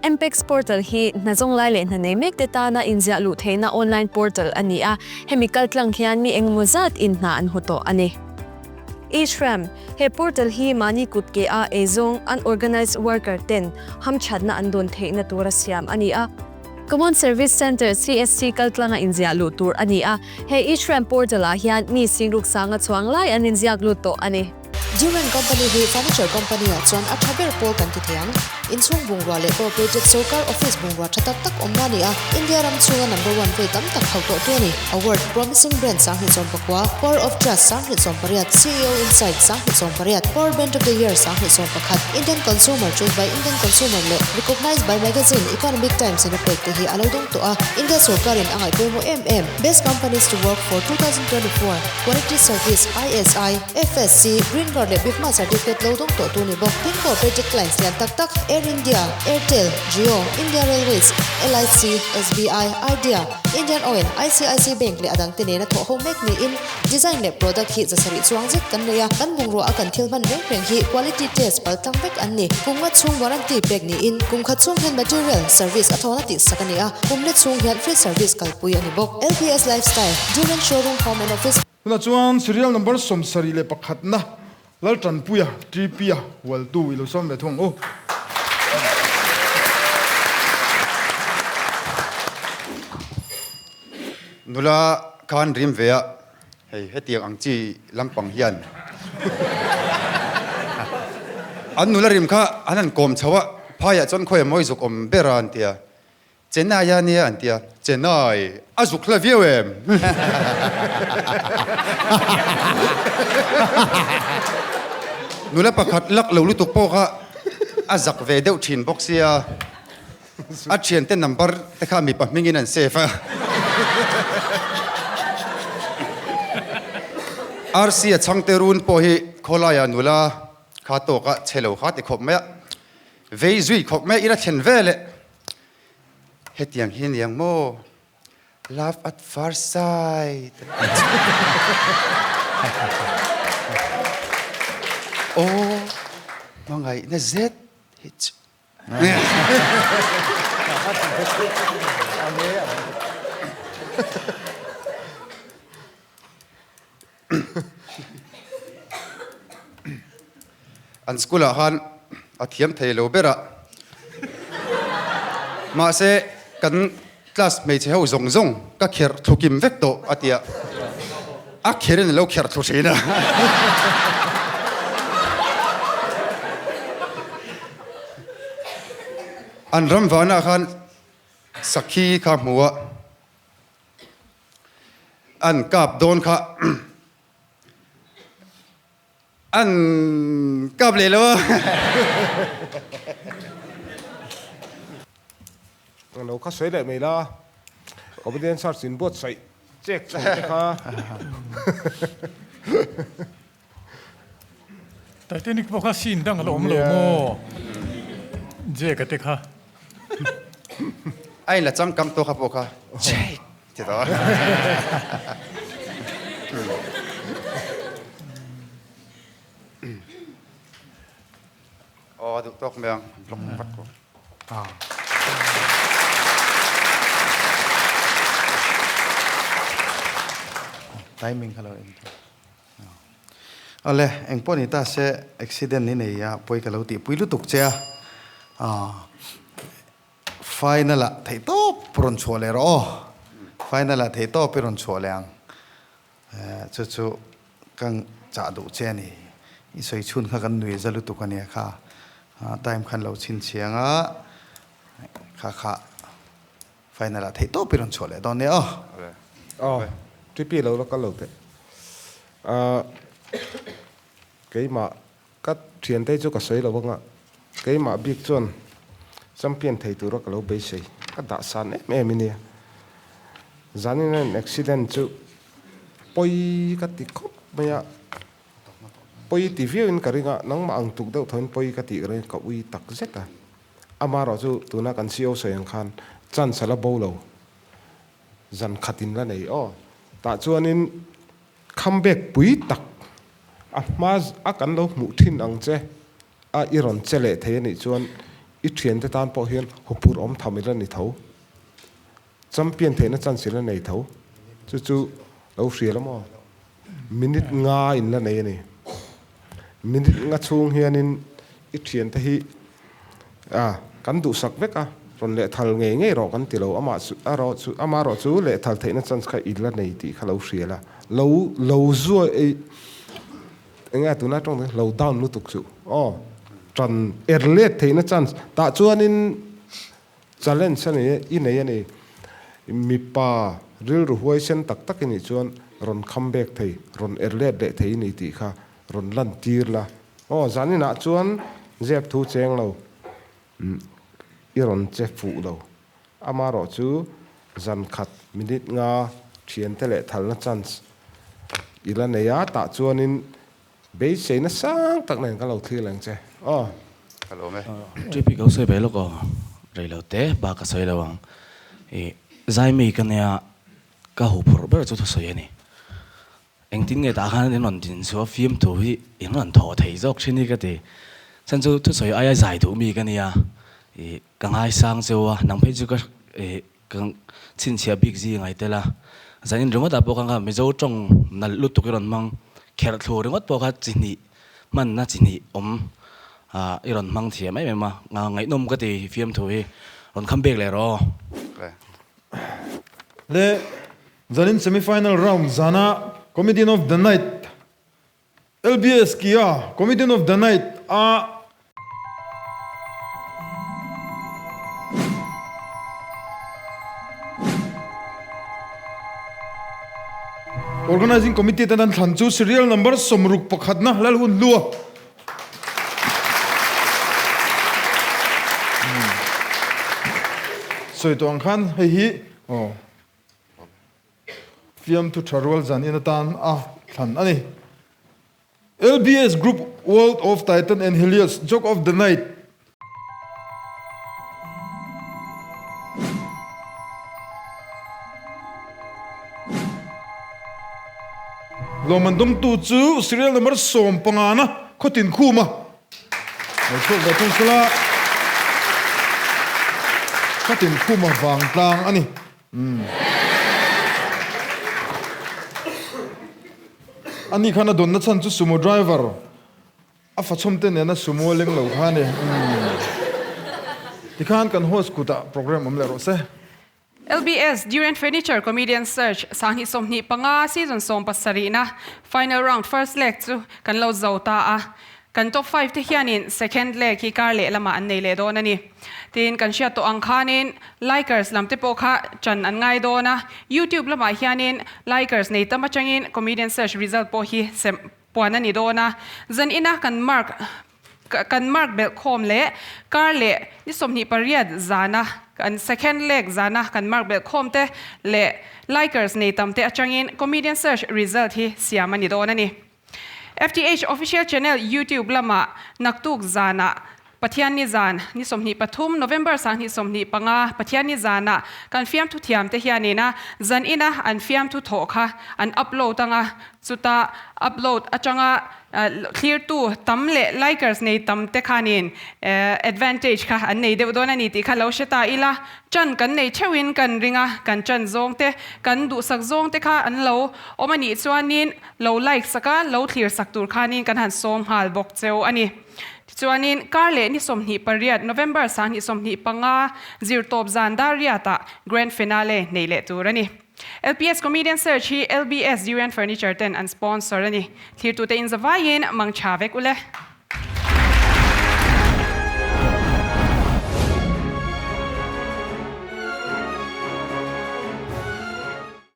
Mpex Portal hi hna zawng lai leh hna nei mek te tana inziah luh theihna online portal a ni a, hemi kaltlang hian mi engemaw zat in hna an hmu tawh a ni. E-Shram, He portal hi mahni kut ke a eizawng unorganized worker ten hamthatna an dawn theihna tura siam a ni a. Common Service Centre, CSC, kaltlanga inziah luh tur a ni a, he E-Shram portal ah hian mi singruk sanga chuang lai an inziak lut tawh a ni. Durian Company hi furniture company ah chuan a tha ber pawl kan ti thei ang. Inchhung bungrua leh cooperated sorkar office bungrua tha tak tak awmna a ni a, India ram chhunga number one vei tam tak hauh tawh tu a ni. Award, Promising Brand 2019, Power of Trust 2018, CEO Insight 2018, Power Brand of the Year 2021, Indian Consumer Choice by Indian Consumer leh Recognized by Magazine Economic Times in a pek te hi a lo dawng tawh a, India sorkarin a ngaih pawimawh em em. Best Companies to Work for 2024, Quality Service, ISI, FSC, Green Guard leh Bifma Certificate lo dawng tawh tu ni bawk. Tin cooperated clients lian tak tak Air India, Airtel, Jio, India Railways, LIC, SBI, Idea, Indian Oil, ICIC Bank leh a dangte nena thawh ho mek niin design leh product hi zasarih chuang zet kan nei a, kan bungrua a kan thil hman reng reng hi quality test pal tlang vek an ni. Kum nga chhung warranty pek niin kum khat chhung hian material, service a thawna tihsak a ni a, kum let chhung hian free service kalpui a ni bawk. LPS Lifestyle, Durian Showroom Home and Office. Tunah chuan serial number 71na Laltanpuia, TP-a hualtu i lo sawm ve thung u. Nula khan rim ve a, hei hetiang ang chi lampang hian an nula rim kha an han kawm chho a, phaiah chuan khawi a mawi zuk awm ber a an ti a. Chennai a nia an ti a, Chennai a zuk hla viau em? Nula pakhat lak lo lutuk pawh kha a zak ve deuh thin bawk sia, a thiante number te kha mipa hmingin an save a. RC a chhangte run pawh hi khawlaiah nula kha tawka chhe lo kha ti khawp mai a, vei zui khawp mai ila thlen vel e. Hetiang hi aniang maw? Love at first sight. Aw, hmangaihna zet hi chu. An school ah khan a thiam thei lo ber a, mahse kan class hmeichhe ho zawng zawng ka kherh thlu kim vek tawh a ti a, a kher in a lo kherh thlu thin a. An ram vanah khan sakhi kha hmu a. An kap dawn kha an kap leh lo a. Lo kha sawi leh mai la, Comedian Search in buatsaih chek chhung te kha. Titanic pawh kha scene dang a la awm lo maw? Jack a te kha. A inla changkang tawk a pawh kha Jake ti tawh a. Aw a duh tawk mai ang, block vat ko. Timing kha lo en tawh. Awle, engpawh ni ta se accident i nei a pawi ka lo tihpui lutuk che a, final ah theihtawp rawn chhuah leh rawh aw, final ah theihtawp i rawn chhuah leh ang, chu chu ka chah duh che a ni, i sawi chhun kha kan nui za lutuk a nia kha, time khan lo chhinchhiang a, kha kha. Final ah theih tawp i rawn chhuah leh dawn nia aw. Aw, TP lo la kal lo teh. Ahh keimah ka thiante chu ka sawi lo anga, keimah bik chuan champion thei tura ka lo beisei, ka dah san em em i nia. Zanin an accident chu pawi ka ti khawp mai a, pawi ti viau in ka ring a, nangmah ang tuk deuh thaw in pawi ka tih ka ring a, ka ui tak zet a. Amaherawh chu tuna kan CO sawi ang khan chance a la bo lo, zan khatin la nei aw. Tah chuanin comeback pui tak a hma a kan lo hmuh thin ang che a i rawn che leh thei a nih chuan i thiante tan pawh hian hupur awm tham ila ni tho. Champion theihna chance ila nei tho. Chu chu lo hria la maw? Minute nga in la nei a ni. Minute nga chhung hianin i thiante hi a kan duhsak vek a, rawn lehthal ngei ngei rawh kan ti lo. Amah chu a rawh chu ama rawh chu lehthal theihna chance kha i la nei tih kha lo hria la. Lo lo zuai. Enge tuna tawng te lo down lutuk suh aw. Tan er let theihna chance tah chuanin challenge a nei i nei a ni. Mipa rilru huaisen tak tak i nih chuan rawn come back thei, rawn er let leh thei i ni tih kha rawn lan tir la. Aw zaninah chuan zep thu cheng lo i rawn che fuh lo. Amarawh chu zan khat minute nga thiante leh thalna chance i la nei a, tah chuanin beisei na sang tak nen ka lo thlir leng che aw. Ka lawm e. JP ka lo sawi ve lawk aw, rei lo te bak ka sawi lo ang. I Zaimi ka nia ka huphurh ber chu thusawi a ni. Engtin nge tah khan in rawn din chu a fiam thu hi in rawn thawh thei zawk thin hi ka ti. Chhan chu thusawi aia zai duh mi ka nia ih ka ngaisang cheu a, nang phei chu ka ih ka chhinchhiah bik zi ngai tel a. Zanin ringawt ah pawh khan kha Mizo tawng nalh lutuk i rawn hmang kherh thlu ringawt pawh kha chi hnih hmanna chi hnih awm ah i rawn hmang thiam em em a, ngaihnawm ka ti fiam thu hi rawn kham bek leh rawh aw. Le Zanin semi-final round zana Comedian of the Night LBS Kia Comedian of the Night a Organising Committee ten an thlan chu serial number 60 pakhatna Lalhun Hlua. Sawi tawh ang khan hei hi aw. Fiamthu tha rual zan in atan a thlan a ni. LBS Group World of Titan and Helios Joke of the Night. Lawmman dawngtu chu serial number 15 na Khawtin Khuma. Lo chhuak ve thung sela Khawtin Khuma vangtlang a ni. Ani khan a dawnna chhan chu sumo driver a fachhawm te nena sumo a leng lo kha a ni. Tikhan kan host kutah program awm leh rawh se. LBS Durian Furniture Comedian Search 2025 Season 17 na Final Round First Leg chu kan lo zo ta a. Kan Top Five te hianin Second Leg hi kar leh lamah an nei leh dawn a ni. Tin, kan hriat tawh ang khanin Likers lam te pawh kha ṭan an ngai dawn a, YouTube lamah hianin Likers nei tam atangin Comedian Search result pawh hi sem puan a ni dawn a. Zan ina kan mark kan mark belh khawm leh kar leh ni 28 zana kan second leg zana kan mark belh khawm te leh Likers nei tam te atangin Comedian Search result hi siam a ni dawn a ni. FTH Official Channel YouTube lamah naktuk zanah Pathianni zan ni 23 November 2025 Pathianni zanah kan fiamthu thiamte hianin a zan ina an fiamthu thawh kha an upload anga chuta upload atanga thlirtu tam leh likers nei tam te khanin advantage kha an nei deuh dawn a ni tih kha lo hre ta ila. Chan kan nei theuhin kan ring a, kan chan zawng te, kan duhsak zawng te kha an lo awm a nih chuanin lo like sak a, lo thlir sak tur khanin kan han sawm nghal bawk cheu a ni. Tichuanin kar leh ni 28 November 2025 zirtawp zan dar riatah Grand Finale nei leh tur a ni. LPS Comedian Search hi LBS Durian Furniture ten an sponsor a ni. Thlirtute inzavaiin mangtha vek ule.